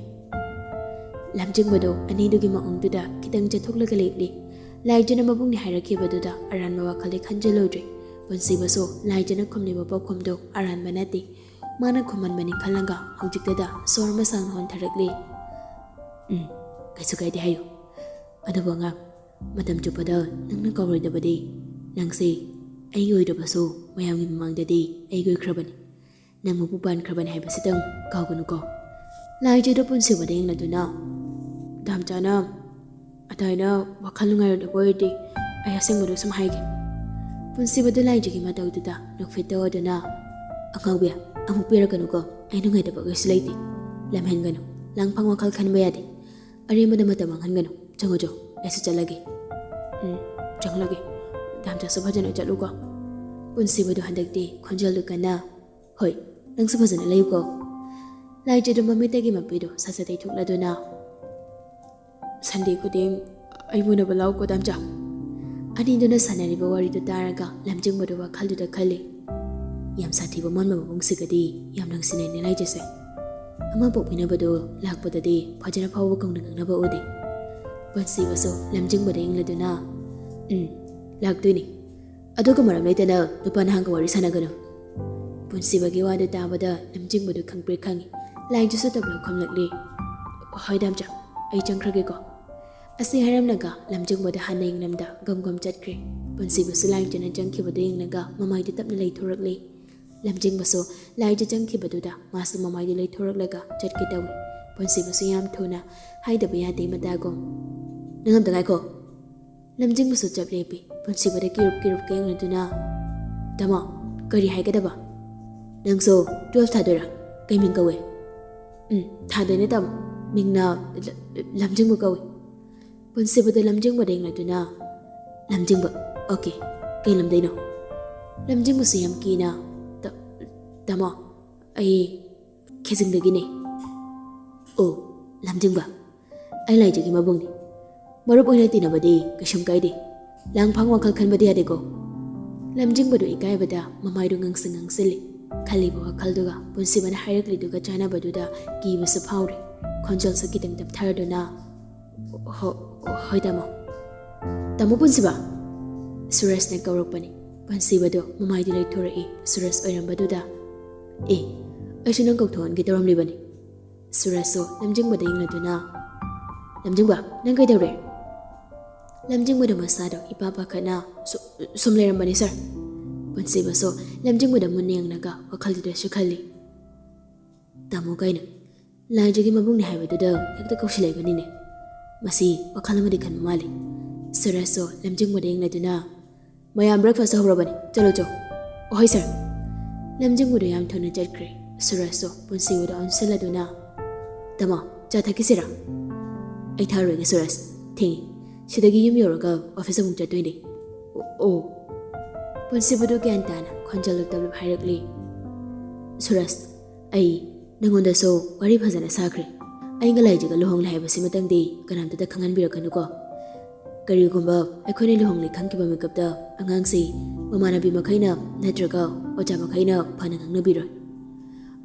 ꯂꯝꯖꯤꯡꯕꯗꯣ ꯑꯅꯤꯗꯨꯒꯤ ꯃꯑꯣꯡꯗꯨꯗ ꯈꯤꯇꯪ ꯆꯠꯊꯣꯛꯂꯒ ꯂꯦꯞꯂꯤ꯫ ꯂꯥꯏꯖꯅ ꯃꯕꯨꯡꯅꯤ ꯍꯥꯏꯔꯛꯈꯤꯕꯗꯨꯗ ꯑꯔꯥꯟꯕ ꯋꯥꯈꯜꯗꯤ ꯈꯟꯖꯜꯂꯨꯗ꯭ꯔꯦ꯫ ꯄꯨꯟꯁꯤꯕꯁꯨ ꯂꯥꯏꯖꯅ ꯈꯨꯝꯂꯤꯕ ꯄꯥꯎꯈꯨꯝꯗꯨ ꯑꯔꯥꯟꯕ ꯅꯠꯇꯦ꯫ ꯃꯥꯅ ꯈꯨꯝꯃꯟꯕꯅꯤ ꯈꯜꯂꯒ ꯍꯧꯖꯤꯛꯇꯗ ꯁꯣꯔ ꯑꯃ ꯁꯥꯡꯅ ꯍꯣꯟꯊꯔꯛꯂꯤ꯫ "ꯎꯝ, ꯀꯩꯁꯨ ꯀꯥꯏꯗꯦ ꯍꯥꯏꯌꯨ꯫ ꯑꯗꯨꯕꯨ ꯑꯉꯥꯡ, ꯃꯇꯝ ꯆꯨꯞꯄꯗ ꯅꯪꯅ ꯀꯥꯎꯔꯣꯏꯗꯕꯗꯤ, ꯅꯪꯁꯦ ꯑꯩꯒꯤ ꯑꯣꯏꯗ꯭ꯔꯕꯁꯨ ꯃꯌꯥꯝꯒꯤ ꯃꯃꯥꯡꯗꯗꯤ ꯑꯩꯒꯤ ꯑꯣꯏꯈ꯭ꯔꯕꯅꯤ꯫ ꯅꯪ ꯃꯄꯨ ꯄꯥꯟꯈ꯭ꯔꯕꯅꯤ ꯍꯥꯏꯕꯁꯤꯇꯪ ꯀꯥꯎꯒꯅꯨꯀꯣ꯫" ꯂꯥꯏꯖꯗꯣ ꯄꯨꯟꯁꯤꯕꯗ ꯌꯦꯡꯂꯗꯨꯅ, "ꯇꯥꯝꯆꯥꯅ ꯑꯗꯥꯏꯅ ꯋꯥꯈꯜ ꯅꯨꯡꯉꯥꯏꯔꯣꯏꯗꯕ ꯑꯣꯏꯔꯗꯤ ꯑꯩ ꯑꯁꯦꯡꯕꯗꯣ ꯁꯨꯝ ꯍꯥꯏꯒꯦ꯫" ꯄꯨꯟꯁꯤꯕꯗꯨ ꯂꯥꯏꯖꯒꯤ ꯃꯇꯧꯗꯨꯗ ꯅꯣꯛꯐꯦꯠ ꯇꯧꯗꯨꯅ, "ꯑꯉꯥꯎꯕꯤ, ꯑꯃꯨꯛ ꯄꯦꯔꯛꯀꯅꯨꯀꯣ꯫ ꯑꯩ ꯅꯨꯡꯉꯥꯏꯇꯕ ꯀꯩꯁꯨ ꯂꯩꯇꯦ꯫ ꯂꯝꯍꯦꯟꯒꯅꯨ꯫ ꯂꯥꯡꯐꯥꯡ ꯋꯥꯈꯜ ꯈꯟꯕ ꯌꯥꯗꯦ꯫ ꯑꯔꯦꯝꯕꯗ ꯃꯇꯝ ꯃꯥꯡꯍꯟꯒꯅꯨ꯫ ꯆꯪꯉꯣ, ꯆꯣ꯫ ꯑꯩꯁꯨ ꯆꯠꯂꯒꯦ꯫" "ꯎꯝ, ꯆꯪꯂꯒꯦ꯫ ꯇꯥꯝꯆꯥꯁꯨ ꯐꯖꯅ ꯆꯠꯂꯨꯀꯣ꯫" ꯄꯨꯟꯁꯤꯕꯗꯨ ꯍꯟꯗꯛꯇꯤ ꯈꯣꯟꯖꯦꯜꯗꯨ ꯀꯟꯅ, "ꯍꯣꯏ, ꯅꯪꯁꯨ ꯐꯖꯅ ꯂꯩꯌꯨꯀꯣ꯫" ꯂꯥꯏꯖꯗꯨ ꯃꯃꯤꯠꯇꯒꯤ ꯃꯄꯤꯗꯨ ꯁꯠ ꯁꯠ ꯇꯩꯊꯣꯛꯂꯗꯨꯅ, "ꯁꯟꯗꯦ ꯈꯨꯗꯤꯡ ꯑꯩꯕꯨ ꯎꯅꯕ ꯂꯥꯛꯎꯀꯣ, ꯇꯥꯝꯆꯥ꯫" ꯑꯅꯤꯗꯨꯅ ꯁꯥꯟꯅꯔꯤꯕ ꯋꯥꯔꯤꯗꯨ ꯇꯥꯔꯒ ꯂꯝꯖꯤꯡꯕꯗꯨ ꯋꯥꯈꯜꯗꯨꯗ ꯈꯜꯂꯤ, "ꯌꯥꯝ ꯁꯥꯊꯤꯕ ꯃꯣꯟꯕ ꯃꯕꯨꯡꯁꯤꯒꯗꯤ ꯌꯥꯝ ꯅꯨꯡꯁꯤꯅꯩꯅꯦ ꯂꯥꯏꯖꯁꯦ꯫ ꯑꯃ ꯄꯣꯛꯃꯤꯟꯅꯕꯗꯨ ꯂꯥꯛꯄꯗꯗꯤ ꯐꯖꯅ ꯐꯥꯎꯕ ꯀꯧꯅ ꯉꯥꯡꯅꯕ ꯎꯗꯦ꯫" ꯄꯨꯟꯁꯤꯕꯁꯨ ꯂꯝꯖꯤꯡꯕꯗ ꯌꯦꯡꯂꯗꯨꯅ, "ꯎꯝ, ꯂꯥꯛꯇꯣꯏꯅꯤ꯫ ꯑꯗꯨꯒ ꯃꯔꯝ ꯂꯩꯇꯅ ꯅꯨꯄꯥ ꯅꯍꯥꯒ ꯋꯥꯔꯤ ꯁꯥꯟꯅꯒꯅꯨ꯫" ꯄꯨꯟꯁꯤꯕꯒꯤ ꯋꯥꯗꯨ ꯇꯥꯕꯗ ꯂꯝꯖꯤꯡꯕꯗꯨ ꯈꯪꯄ꯭ꯔꯦꯛ ꯈꯪꯉꯤ꯫ ꯂꯥꯏꯖꯁꯨ ꯇꯞꯅ ꯈꯨꯝꯂꯛꯂꯤ, "ꯍꯣꯏ, ꯇꯥꯝꯆꯥ, ꯑꯩ ꯆꯪꯈ꯭ꯔꯒꯦꯀꯣ꯫" ꯑꯁꯤ ꯍꯥꯏꯔꯝꯂꯒ ꯂꯝꯖꯤꯡꯕꯗ ꯍꯥꯟꯅ ꯌꯦꯡꯂꯝꯗ ꯒꯝ ꯒꯝ ꯆꯠꯈ꯭ꯔꯦ꯫ ꯄꯨꯟꯁꯤꯕꯁꯨ ꯂꯥꯏꯖꯅ ꯆꯪꯈꯤꯕꯗꯨ ꯌꯦꯡꯂꯒ ꯃꯃꯥꯏꯗꯨ ꯇꯞꯅ ꯂꯩꯊꯣꯔꯛꯂꯤ꯫ ꯂꯝꯖꯤꯡꯕꯁꯨ ꯂꯥꯏꯖ ꯆꯪꯈꯤꯕꯗꯨꯗ ꯃꯥꯁꯨ ꯃꯃꯥꯏꯗꯨ ꯂꯩꯊꯣꯔꯛꯂꯒ ꯆꯠꯀꯦ ꯇꯧꯏ꯫ ꯄꯨꯟꯁꯤꯕꯁꯨ ꯌꯥꯝ ꯊꯨꯅ ꯍꯥꯏꯗꯕ ꯌꯥꯗꯦ ꯃꯇꯥꯒꯨꯝ, "ꯅꯪ ꯑꯝꯇ ꯉꯥꯏꯈꯣ꯫" ꯂꯝꯖꯤꯡꯕꯁꯨ ꯆꯞ ꯂꯦꯞꯄꯤ꯫ ꯄꯨꯟꯁꯤꯕꯗ ꯀꯤꯔꯨꯞ ꯀꯤꯔꯨꯞ ꯌꯦꯡꯂꯗꯨꯅ, "ꯇꯥꯃꯣ, ꯀꯔꯤ ꯍꯥꯏꯒꯗꯕ?" "ꯅꯪꯁꯨ ꯇꯨꯋꯦꯜꯐ ꯊꯥꯗꯣꯏꯔꯥ? ꯀꯩ ꯃꯤꯡ ꯀꯧꯏ?" "ꯎꯝ, ꯊꯥꯗꯣꯏꯅꯦ ꯇꯥꯃꯣ꯫ ꯃꯤꯡꯅ ꯂ-, ꯂꯝꯖꯤꯡꯕ ꯀꯧꯏ꯫" ꯄꯨꯟꯁꯤꯕꯗ ꯂꯝꯖꯤꯡꯕꯗ ꯌꯦꯡꯂꯗꯨꯅ, "ꯂꯝꯖꯤꯡꯕ, ꯑꯣꯀꯦ, ꯀꯩ ꯂꯝꯗꯩꯅꯣ?" ꯂꯝꯖꯤꯡꯕꯁꯨ ꯌꯥꯝ ꯀꯤꯅ, "ꯇ-, ꯇꯥꯃꯣ, ꯑꯩ ꯈꯦꯖꯤꯡꯗꯒꯤꯅꯦ꯫" "ꯑꯣ, ꯂꯝꯖꯤꯡꯕ, ꯑꯩ ꯂꯥꯏꯖꯒꯤ ꯃꯕꯨꯡꯅꯤ꯫ ꯃꯔꯨꯞ ꯑꯣꯏꯅ ꯇꯤꯟꯅꯕꯗꯤ ꯀꯩꯁꯨꯝ ꯀꯥꯏꯗꯦ꯫ ꯂꯥꯡꯐꯥꯡ ꯋꯥꯈꯜ ꯈꯟꯕꯗꯤ ꯌꯥꯗꯦꯀꯣ꯫ ꯂꯝꯖꯤꯡꯕꯗꯨ ꯏꯀꯥꯏꯕꯗ ꯃꯃꯥꯏꯗꯨ ꯉꯥꯡꯁꯪ ꯉꯥꯡꯁꯤꯜꯂꯤ꯫ ꯈꯜꯂꯤꯕ ꯋꯥꯈꯜꯗꯨꯒ ꯄꯨꯟꯁꯤꯕꯅ ꯍꯥꯏꯔꯛꯂꯤꯗꯨꯒ ꯆꯥꯟꯅꯕꯗꯨꯗ ꯀꯤꯕꯁꯨ ꯐꯥꯎꯔꯦ꯫ ꯈꯣꯟꯖꯦꯜꯁꯨ ꯈꯤꯇꯪ ꯇꯞꯊꯔꯗꯨꯅ, "ꯍꯣ-, ꯍꯣꯏ ꯇꯥꯃꯣ꯫ ꯇꯥꯃꯣ ꯄꯨꯟꯁꯤꯕ!" ꯁꯨꯔꯖꯅ ꯀꯧꯔꯛꯄꯅꯤ꯫ ꯄꯨꯟꯁꯤꯕꯗꯨ ꯃꯃꯥꯏꯗꯨ ꯂꯩꯊꯣꯔꯛꯏ꯫ ꯁꯨꯔꯖ ꯑꯣꯏꯔꯝꯕꯗꯨꯗ, "ꯑꯦ, ꯑꯩꯁꯨ ꯅꯪ ꯀꯧꯊꯣꯛꯍꯟꯒꯦ ꯇꯧꯔꯝꯂꯤꯕꯅꯤ꯫" ꯁꯨꯔꯖꯁꯨ ꯂꯝꯖꯤꯡꯕꯗ ꯌꯦꯡꯂꯗꯨꯅ, "ꯂꯝꯖꯤꯡꯕ, ꯅꯪ ꯀꯩꯗꯧꯔꯦ?" ꯂꯝꯖꯤꯡꯕꯗꯨ ꯃꯁꯥꯗꯣ ꯏꯄꯥ ꯄꯥꯈꯠꯅ, "ꯁꯨ-, ꯁꯨꯝ ꯂꯩꯔꯝꯕꯅꯤ ꯁꯥꯔ꯫" ꯄꯨꯟꯁꯤꯕꯁꯨ ꯂꯝꯖꯤꯡꯕꯗ ꯃꯨꯟꯅ ꯌꯦꯡꯂꯒ ꯋꯥꯈꯜꯗꯨꯗꯁꯨ ꯈꯜꯂꯤ꯫ "ꯇꯥꯃꯣ ꯀꯩꯅꯣ? ꯂꯥꯏꯖꯒꯤ ꯃꯕꯨꯡꯅꯤ ꯍꯥꯏꯕꯗꯨꯗ ꯍꯦꯛꯇ ꯀꯧꯁꯤꯜꯂꯛꯏꯕꯅꯤꯅꯦ꯫ ꯃꯁꯤ ꯋꯥꯈꯜ ꯑꯃꯗꯤ ꯈꯟꯕ ꯃꯥꯜꯂꯤ꯫" ꯁꯨꯔꯖꯁꯨ ꯂꯝꯖꯤꯡꯕꯗ ꯌꯦꯡꯂꯗꯨꯅ, "ꯃꯌꯥꯝ breakfast ꯍꯧꯔꯕꯅꯤ, ꯆꯠꯂꯣ ꯆꯣ꯫" "ꯑꯍꯣꯏ ꯁꯥꯔ꯫" ꯂꯝꯖꯤꯡꯕꯗꯨ ꯌꯥꯝ ꯊꯨꯅ ꯆꯠꯈ꯭ꯔꯦ꯫ ꯁꯨꯔꯖꯁꯨ ꯄꯨꯟꯁꯤꯕꯗ ꯑꯣꯟꯁꯤꯜꯂꯗꯨꯅ, "ꯇꯥꯃꯣ, ꯆꯥ ꯊꯛꯈꯤꯁꯤꯔꯥ?" "ꯑꯩ ꯊꯛꯑꯔꯣꯏꯒꯦ ꯁꯨꯔꯖ, ꯊꯦꯡꯉꯤ꯫ ꯁꯤꯗꯒꯤ ꯌꯨꯝ ꯌꯧꯔꯒ office ꯑꯃꯨꯛ ꯆꯠꯇꯣꯏꯅꯦ꯫" "ꯑꯣ, ꯑꯣ꯫" ꯄꯨꯟꯁꯤꯕꯗꯨ ꯒ꯭ꯌꯥꯟ ꯇꯥꯅ ꯈꯣꯟꯖꯦꯜꯗꯨ ꯇꯞꯂꯞ ꯍꯥꯏꯔꯛꯂꯤ꯫ "ꯁꯨꯔꯖ, ꯑꯩ ꯅꯪꯉꯣꯟꯗꯁꯨ ꯋꯥꯔꯤ ꯐꯖꯅ ꯁꯥꯈ꯭ꯔꯦ꯫ ꯑꯩꯒ ꯂꯥꯏꯖꯒ ꯂꯨꯍꯣꯡꯂꯦ ꯍꯥꯏꯕꯁꯤꯃꯇꯪꯗꯤ ꯀꯅꯥꯝꯇꯗ ꯈꯪꯍꯟꯕꯤꯔꯛꯀꯅꯨꯀꯣ꯫ ꯀꯔꯤꯒꯨꯝꯕ ꯑꯩꯈꯣꯏꯅ ꯂꯨꯍꯣꯡꯂꯦ ꯈꯪꯈꯤꯕ ꯃꯤꯀꯨꯞꯇ ꯑꯉꯥꯡꯁꯤ ꯃꯃꯥꯟꯅꯕꯤ ꯃꯈꯩꯅ ꯅꯠꯇ꯭ꯔꯒ ꯑꯣꯖꯥ ꯃꯈꯩꯅ ꯐꯅ ꯉꯥꯡꯅꯕꯤꯔꯣꯏ꯫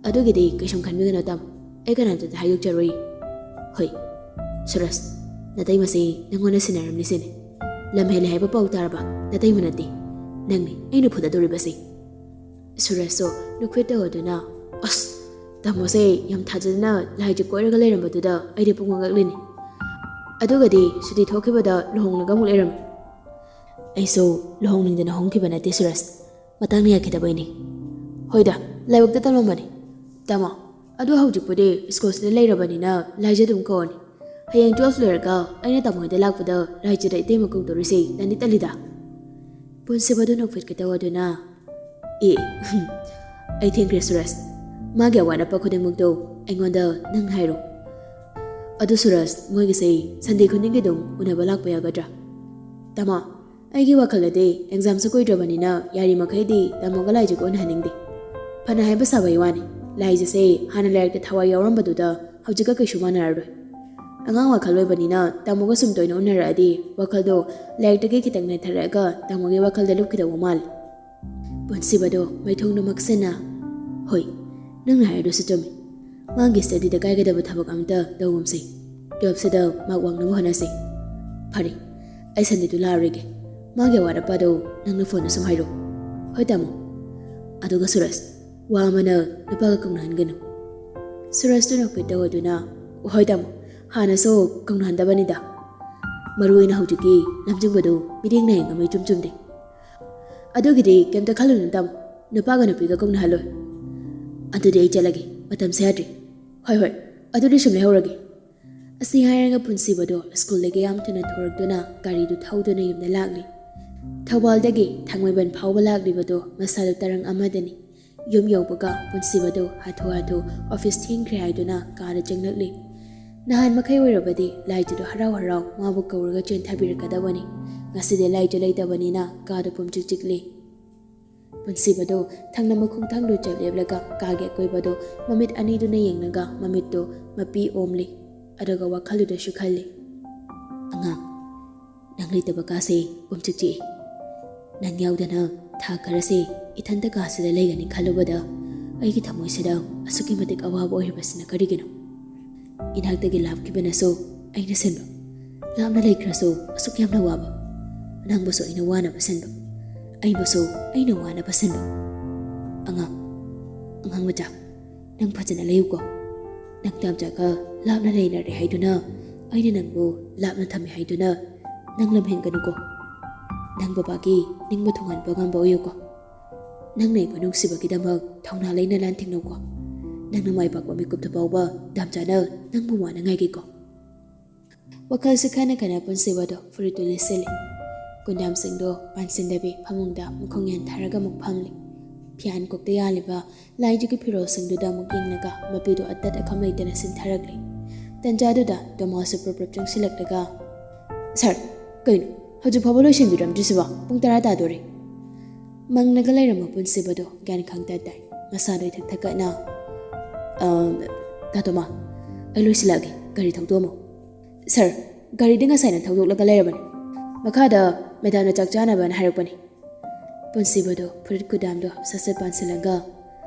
ꯑꯗꯨꯒꯤꯗꯤ ꯀꯩꯁꯨꯝ ꯈꯟꯕꯤꯒꯅꯨ ꯇꯥꯃꯣ, ꯑꯩ ꯀꯅꯥꯝꯇꯗ ꯍꯥꯏꯗꯣꯛꯆꯔꯣꯏ꯫" "ꯍꯣꯏ, ꯁꯨꯔꯖ, ꯅꯇꯩꯃꯁꯤ ꯅꯪꯉꯣꯟꯗ ꯁꯤꯟꯅꯔꯝꯂꯤꯁꯤꯅꯤ꯫ ꯂꯝ ꯍꯦꯜꯂꯦ ꯍꯥꯏꯕ ꯄꯥꯎ ꯇꯥꯔꯕ? ꯅꯇꯩꯃ ꯅꯠꯇꯦ, ꯅꯪꯅꯤ ꯑꯩꯅ ꯐꯨꯗꯗꯧꯔꯤꯕꯁꯤ꯫" ꯁꯨꯔꯖꯁꯨ ꯅꯨꯈ꯭ꯔꯤꯠ ꯇꯧꯗꯨꯅ, "ꯑꯁ, ꯇꯥꯃꯣꯁꯦ ꯌꯥꯝ ꯊꯥꯖꯗꯅ ꯂꯥꯏꯖ ꯀꯣꯏꯔꯒ ꯂꯩꯔꯝꯕꯗꯨꯗ ꯑꯩꯗꯤ ꯄꯨꯡꯉꯛ ꯉꯛꯂꯤꯅꯤ꯫ ꯑꯗꯨꯒꯗꯤ ꯁꯨꯇꯤ ꯊꯣꯛꯈꯤꯕꯗ ꯂꯨꯍꯣꯡꯂꯒ ꯑꯃꯨꯛ ꯂꯩꯔꯝꯃꯤ꯫" "ꯑꯩꯁꯨ ꯂꯨꯍꯣꯡꯅꯤꯡꯗꯅ ꯍꯣꯡꯈꯤꯕ ꯅꯠꯇꯦ ꯁꯨꯔꯖ, ꯃꯇꯥꯡꯅ ꯌꯥꯈꯤꯗꯕꯩꯅꯤ꯫ ꯍꯣꯏꯗ, ꯂꯥꯏꯕꯛꯇ ꯇꯝꯂꯝꯕꯅꯤ꯫ ꯇꯥꯃꯣ, ꯑꯗꯨ ꯍꯧꯖꯤꯛꯄꯨꯗꯤ ꯁ꯭ꯀꯨꯜꯁꯤꯗ ꯂꯩꯔꯕꯅꯤꯅ ꯂꯥꯏꯖ ꯑꯗꯨꯝ ꯀꯧꯔꯅꯤ꯫ ꯍꯌꯦꯡ twelve ꯂꯣꯏꯔꯒ ꯑꯩꯅ ꯇꯥꯃꯣ ꯍꯣꯏꯗ ꯂꯥꯛꯄꯗ ꯂꯥꯏꯖꯗ ꯏꯇꯩꯃ ꯀꯧꯗꯧꯔꯤꯁꯦ ꯇꯟꯗꯤ ꯇꯜꯂꯤꯗ꯫" ꯄꯨꯟꯁꯤꯕꯗꯨ ꯅꯣꯛꯐꯦꯠꯀꯦ ꯇꯧꯗꯨꯅ, "ꯑꯦ, ꯑꯩ ꯊꯦꯡꯈ꯭ꯔꯦ ꯁꯨꯔꯖ꯫ ꯃꯥꯒꯤ ꯑꯋꯥꯠ ꯑꯄꯥ ꯈꯨꯗꯤꯡꯃꯛꯇꯣ ꯑꯩꯉꯣꯟꯗ ꯅꯪ ꯍꯥꯏꯔꯣ꯫ ꯑꯗꯨ ꯁꯨꯔꯖ, ꯃꯣꯏꯒꯤꯁꯦ Sunday ꯈꯨꯗꯤꯡꯒꯤ ꯑꯗꯨꯝ ꯎꯅꯕ ꯂꯥꯛꯄ ꯌꯥꯒꯗ꯭ꯔꯥ?" "ꯇꯥꯃꯣ, ꯑꯩꯒꯤ ꯋꯥꯈꯜꯗꯗꯤ examꯁꯨ ꯀꯨꯏꯗ꯭ꯔꯕꯅꯤꯅ ꯌꯥꯔꯤꯃꯈꯩꯗꯤ ꯇꯥꯃꯣꯒ ꯂꯥꯏꯖꯒ ꯎꯅꯍꯟꯅꯤꯡꯗꯦ꯫ ꯐꯅ ꯍꯥꯏꯕ ꯁꯥꯕꯒꯤ ꯋꯥꯅꯤ, ꯂꯥꯏꯖꯁꯦ ꯍꯥꯟꯅ ꯂꯥꯏꯔꯤꯛꯇ ꯊꯋꯥꯏ ꯌꯥꯎꯔꯝꯕꯗꯨꯗ ꯍꯧꯖꯤꯛꯀ ꯀꯩꯁꯨ ꯃꯥꯟꯅꯔꯔꯣꯏ꯫ ꯑꯉꯥꯡ ꯋꯥꯈꯜ ꯑꯣꯏꯕꯅꯤꯅ ꯇꯥꯃꯣꯒ ꯁꯨꯝ ꯇꯣꯏꯅ ꯎꯅꯔꯛꯑꯗꯤ ꯋꯥꯈꯜꯗꯣ ꯂꯥꯏꯔꯤꯛꯇꯒꯤ ꯈꯤꯇꯪ ꯅꯩꯊꯔꯛꯑꯒ ꯇꯥꯃꯣꯒꯤ ꯋꯥꯈꯜꯗ ꯂꯨꯞꯈꯤꯗꯧꯕ ꯃꯥꯜꯂꯤ꯫ ꯄꯨꯟꯁꯤꯕꯗꯣ ꯃꯩꯊꯣꯡꯗꯣ ꯃꯛꯁꯟꯅ, "ꯍꯣꯏ, ꯅꯪꯅ ꯍꯥꯏꯔꯤꯗꯨꯁꯨ ꯆꯨꯝꯃꯤ꯫ ꯃꯥꯒꯤ ꯁ꯭ꯇꯗꯤꯗ ꯀꯥꯏꯒꯗꯕ ꯊꯕꯛ ꯑꯝꯇ ꯇꯧꯒꯨꯝꯁꯤ꯫ ꯇꯨꯌꯦꯜꯐꯁꯤꯗ ꯃꯥꯔꯛ ꯋꯥꯡꯅꯕ ꯍꯣꯠꯅꯁꯤ꯫ ꯐꯔꯦ, ꯑꯩ ꯁꯟꯗꯦꯗꯨ ꯂꯥꯛꯑꯔꯣꯏꯒꯦ꯫ ꯃꯥꯒꯤ ꯑꯋꯥꯠ ꯑꯄꯥꯗꯣ ꯅꯪꯅ ꯐꯣꯟꯗ ꯁꯨꯝ ꯍꯥꯏꯔꯣ꯫ ꯍꯣꯏ ꯇꯥꯃꯣ꯫ ꯑꯗꯨꯒ ꯁꯨꯔꯖ, ꯋꯥ ꯑꯃꯅ ꯅꯨꯄꯥꯒ ꯀꯧꯅꯍꯟꯒꯅꯨ꯫" ꯁꯨꯔꯖꯇꯨ ꯅꯣꯛꯐꯦꯠ ꯇꯧꯗꯨꯅ, "ꯍꯣꯏ ꯇꯥꯃꯣ, ꯍꯥꯟꯅꯁꯨ ꯀꯧꯅꯍꯟꯗꯕꯅꯤꯗ꯫ ꯃꯔꯨ ꯑꯣꯏꯅ ꯍꯧꯖꯤꯛꯀꯤ ꯂꯝꯖꯤꯡꯕꯗꯨ ꯃꯤꯠꯌꯦꯡ ꯅꯥꯌꯦꯡ ꯑꯃ ꯏꯆꯨꯝ ꯆꯨꯝꯗꯦ꯫ ꯑꯗꯨꯒꯤꯗꯤ ꯀꯩꯝꯇ ꯈꯜꯂꯨꯅꯨ ꯇꯥꯃꯣ, ꯅꯨꯄꯥꯒ ꯅꯨꯄꯤꯒ ꯀꯧꯅꯍꯜꯂꯣꯏ꯫" "ꯑꯗꯨꯗꯤ ꯑꯩ ꯆꯠꯂꯒꯦ, ꯃꯇꯝꯁꯦ ꯌꯥꯗ꯭ꯔꯤ꯫" "ꯍꯣꯏ ꯍꯣꯏ, ꯑꯗꯨꯗꯤ ꯁꯨꯝ ꯂꯩꯍꯧꯔꯒꯦ꯫" ꯑꯁꯤ ꯍꯥꯏꯔꯒ ꯄꯨꯟꯁꯤꯕꯗꯣ ꯁ꯭ꯀꯨꯜꯗꯒꯤ ꯌꯥꯝ ꯊꯨꯅ ꯊꯣꯔꯛꯇꯨꯅ ꯒꯥꯔꯤꯗꯨ ꯊꯧꯗꯨꯅ ꯌꯨꯝꯗ ꯂꯥꯛꯂꯤ꯫ ꯊꯧꯕꯥꯜꯗꯒꯤ ꯊꯥꯡꯃꯩꯕꯟ ꯐꯥꯎꯕ ꯂꯥꯛꯂꯤꯕꯗꯣ ꯃꯁꯥꯗꯣ ꯇꯔꯪ ꯑꯃꯗꯅꯤ꯫ ꯌꯨꯝ ꯌꯧꯕꯒ ꯄꯨꯟꯁꯤꯕꯗꯨ ꯍꯥꯊꯨ ꯍꯥꯊꯨ ꯑꯣꯐꯤꯁ ꯊꯦꯡꯈ꯭ꯔꯦ ꯍꯥꯏꯗꯨꯅ ꯀꯥꯗ ꯆꯪꯂꯛꯂꯤ꯫ ꯅꯍꯥꯟ ꯃꯈꯩ ꯑꯣꯏꯔꯕꯗꯤ ꯂꯥꯏꯖꯗꯨ ꯍꯔꯥꯎ ꯍꯔꯥꯎ ꯃꯥꯕꯨ ꯀꯧꯔꯒ ꯆꯦꯟꯊꯕꯤꯔꯛꯀꯗꯕꯅꯤ꯫ ꯉꯁꯤꯗꯤ ꯂꯥꯏꯖ ꯂꯩꯇꯕꯅꯤꯅ ꯀꯥꯗꯨ ꯄꯨꯝꯆꯤꯛ ꯆꯤꯛꯂꯤ꯫ ꯄꯨꯟꯁꯤꯕꯗꯨ ꯊꯪꯅꯕ ꯈꯣꯡꯊꯥꯡꯗꯨ ꯆꯞ ꯂꯦꯞꯂꯒ ꯀꯥꯒꯤ ꯑꯀꯣꯏꯕꯗꯨ ꯃꯃꯤꯠ ꯑꯅꯤꯗꯨꯅ ꯌꯦꯡꯂꯒ ꯃꯃꯤꯠꯇꯨ ꯃꯄꯤ ꯑꯣꯝꯂꯤ꯫ ꯑꯗꯨꯒ ꯋꯥꯈꯜꯗꯨꯗꯁꯨ ꯈꯜꯂꯤ, "ꯑꯉꯥꯡ, ꯅꯪ ꯂꯩꯇꯕ ꯀꯥꯁꯦ ꯄꯨꯝꯆꯤꯛ ꯆꯤꯛꯏ꯫ ꯅꯪ ꯌꯥꯎꯗꯅ ꯊꯥ ꯈꯔꯁꯦ ꯏꯊꯟꯇ ꯀꯥꯁꯤꯗ ꯂꯩꯒꯅꯤ ꯈꯜꯂꯨꯕꯗ ꯑꯩꯒꯤ ꯊꯃꯣꯏꯁꯤꯗ ꯑꯁꯨꯛꯀꯤ ꯃꯇꯤꯛ ꯑꯋꯥꯕ ꯑꯣꯏꯔꯤꯕꯁꯤꯅ ꯀꯔꯤꯒꯤꯅꯣ? ꯏꯅꯥꯛꯇꯒꯤ ꯂꯥꯞꯈꯤꯕꯅꯁꯨ ꯑꯩꯅ ꯁꯤꯟꯕ, ꯂꯥꯞꯅ ꯂꯩꯈ꯭ꯔꯁꯨ ꯑꯁꯨꯛ ꯌꯥꯝꯅ ꯋꯥꯕ, ꯅꯪꯕꯨꯁꯨ ꯑꯩꯅ ꯋꯥꯅꯕ ꯁꯤꯟꯕ, ꯑꯩꯕꯨꯁꯨ ꯑꯩꯅ ꯋꯥꯅꯕ ꯁꯤꯟꯕ꯫ ꯑꯉꯥꯡ, ꯑꯉꯥꯡ ꯃꯆꯥ, ꯅꯪ ꯐꯖꯅ ꯂꯩꯌꯨꯀꯣ꯫ ꯅꯪ ꯇꯥꯝꯆꯥꯒ ꯂꯥꯞꯅ ꯂꯩꯅꯔꯦ ꯍꯥꯏꯗꯨꯅ, ꯑꯩꯅ ꯅꯪꯕꯨ ꯂꯥꯞꯅ ꯊꯝꯃꯦ ꯍꯥꯏꯗꯨꯅ ꯅꯪ ꯂꯝꯍꯦꯟꯒꯅꯨꯀꯣ꯫ ꯅꯪ ꯕꯕꯥꯒꯤ ꯅꯤꯡꯕ ꯊꯨꯡꯍꯟꯕ ꯉꯝꯕ ꯑꯣꯏꯌꯨꯀꯣ꯫ ꯅꯪꯅ ꯑꯩꯕꯨ ꯅꯨꯡꯁꯤꯕꯒꯤꯗꯃꯛ ꯊꯧꯅꯥ ꯂꯩꯅ ꯂꯥꯟꯊꯦꯡꯅꯧꯀꯣ꯫ ꯅꯪꯅ ꯃꯥꯏ ꯄꯥꯛꯄ ꯃꯤꯀꯨꯞꯇ ꯐꯥꯎꯕ ꯇꯥꯝꯆꯥꯅ ꯅꯪꯕꯨ ꯋꯥꯅ ꯉꯥꯏꯒꯦꯀꯣ꯫" ꯋꯥꯈꯜꯁꯨ ꯈꯟꯅ ꯈꯟꯅ ꯄꯨꯟꯁꯤꯕꯗꯣ ꯐꯨꯔꯤꯠꯇꯨ ꯂꯤꯠꯁꯤꯜꯂꯤ꯫ ꯀꯨꯟꯗꯥꯝꯁꯤꯡꯗꯣ ꯄꯥꯟꯁꯤꯟꯗꯕꯤ ꯐꯃꯨꯡꯗ ꯃꯈꯣꯡ ꯌꯥꯟꯊꯔꯒ ꯑꯃꯨꯛ ꯐꯝꯂꯤ꯫ ꯐꯤꯌꯥꯟ ꯀꯣꯛꯇ ꯌꯥꯜꯂꯤꯕ ꯂꯥꯏꯗꯨꯒꯤ ꯐꯤꯔꯣꯜꯁꯤꯡꯗꯨꯗ ꯑꯃꯨꯛ ꯌꯦꯡꯂꯒ ꯃꯄꯤꯗꯨ ꯑꯇꯠ ꯑꯈꯝ ꯂꯩꯇꯅ ꯁꯤꯟꯊꯔꯛꯂꯤ꯫ ꯇꯟꯖꯥꯗꯨꯗ ꯇꯣꯃꯥꯁꯁꯨ ꯄ꯭ꯔꯞ ꯄ꯭ꯔꯞ ꯆꯪꯁꯤꯜꯂꯛꯂꯒ, "ꯁꯥꯔ, ꯀꯩꯅꯣ? ꯍꯧꯖꯤꯛ ꯐꯥꯎꯕ ꯂꯣꯏꯁꯤꯟꯕꯤꯔꯝꯗ꯭ꯔꯤꯁꯤꯕꯣ? ꯄꯨꯡ ꯇꯔꯥ ꯇꯥꯗꯣꯔꯦ꯫" ꯃꯪꯂꯒ ꯂꯩꯔꯝꯕ ꯄꯨꯟꯁꯤꯕꯗꯣ ꯒ꯭ꯌꯥꯟ ꯈꯪꯇ ꯇꯥꯏ꯫ ꯃꯁꯥꯗꯣ ꯏꯊꯛ ꯊꯛꯀꯠꯅ, "ꯑ, ꯇꯥ ꯇꯣꯃꯥ, ꯑꯩ ꯂꯣꯏꯁꯤꯜꯂꯛꯑꯒꯦ, ꯒꯥꯔꯤ ꯊꯧꯗꯣꯛꯑꯝꯃꯣ꯫" "ꯁꯥꯔ, ꯒꯥꯔꯤꯗꯤ ꯉꯁꯥꯏꯅ ꯊꯧꯗꯣꯛꯂꯒ ꯂꯩꯔꯕꯅꯤ꯫ ꯃꯈꯥꯗ ꯃꯦꯗꯥꯝꯅ ꯆꯥꯛ ꯆꯥꯅꯕꯅ ꯍꯥꯏꯔꯛꯄꯅꯤ꯫" ꯄꯨꯟꯁꯤꯕꯗꯨ ꯐꯨꯔꯤꯠ ꯈꯨꯗꯥꯝꯗꯣ ꯁꯠ ꯁꯠ ꯄꯥꯟꯁꯤꯜꯂꯒ,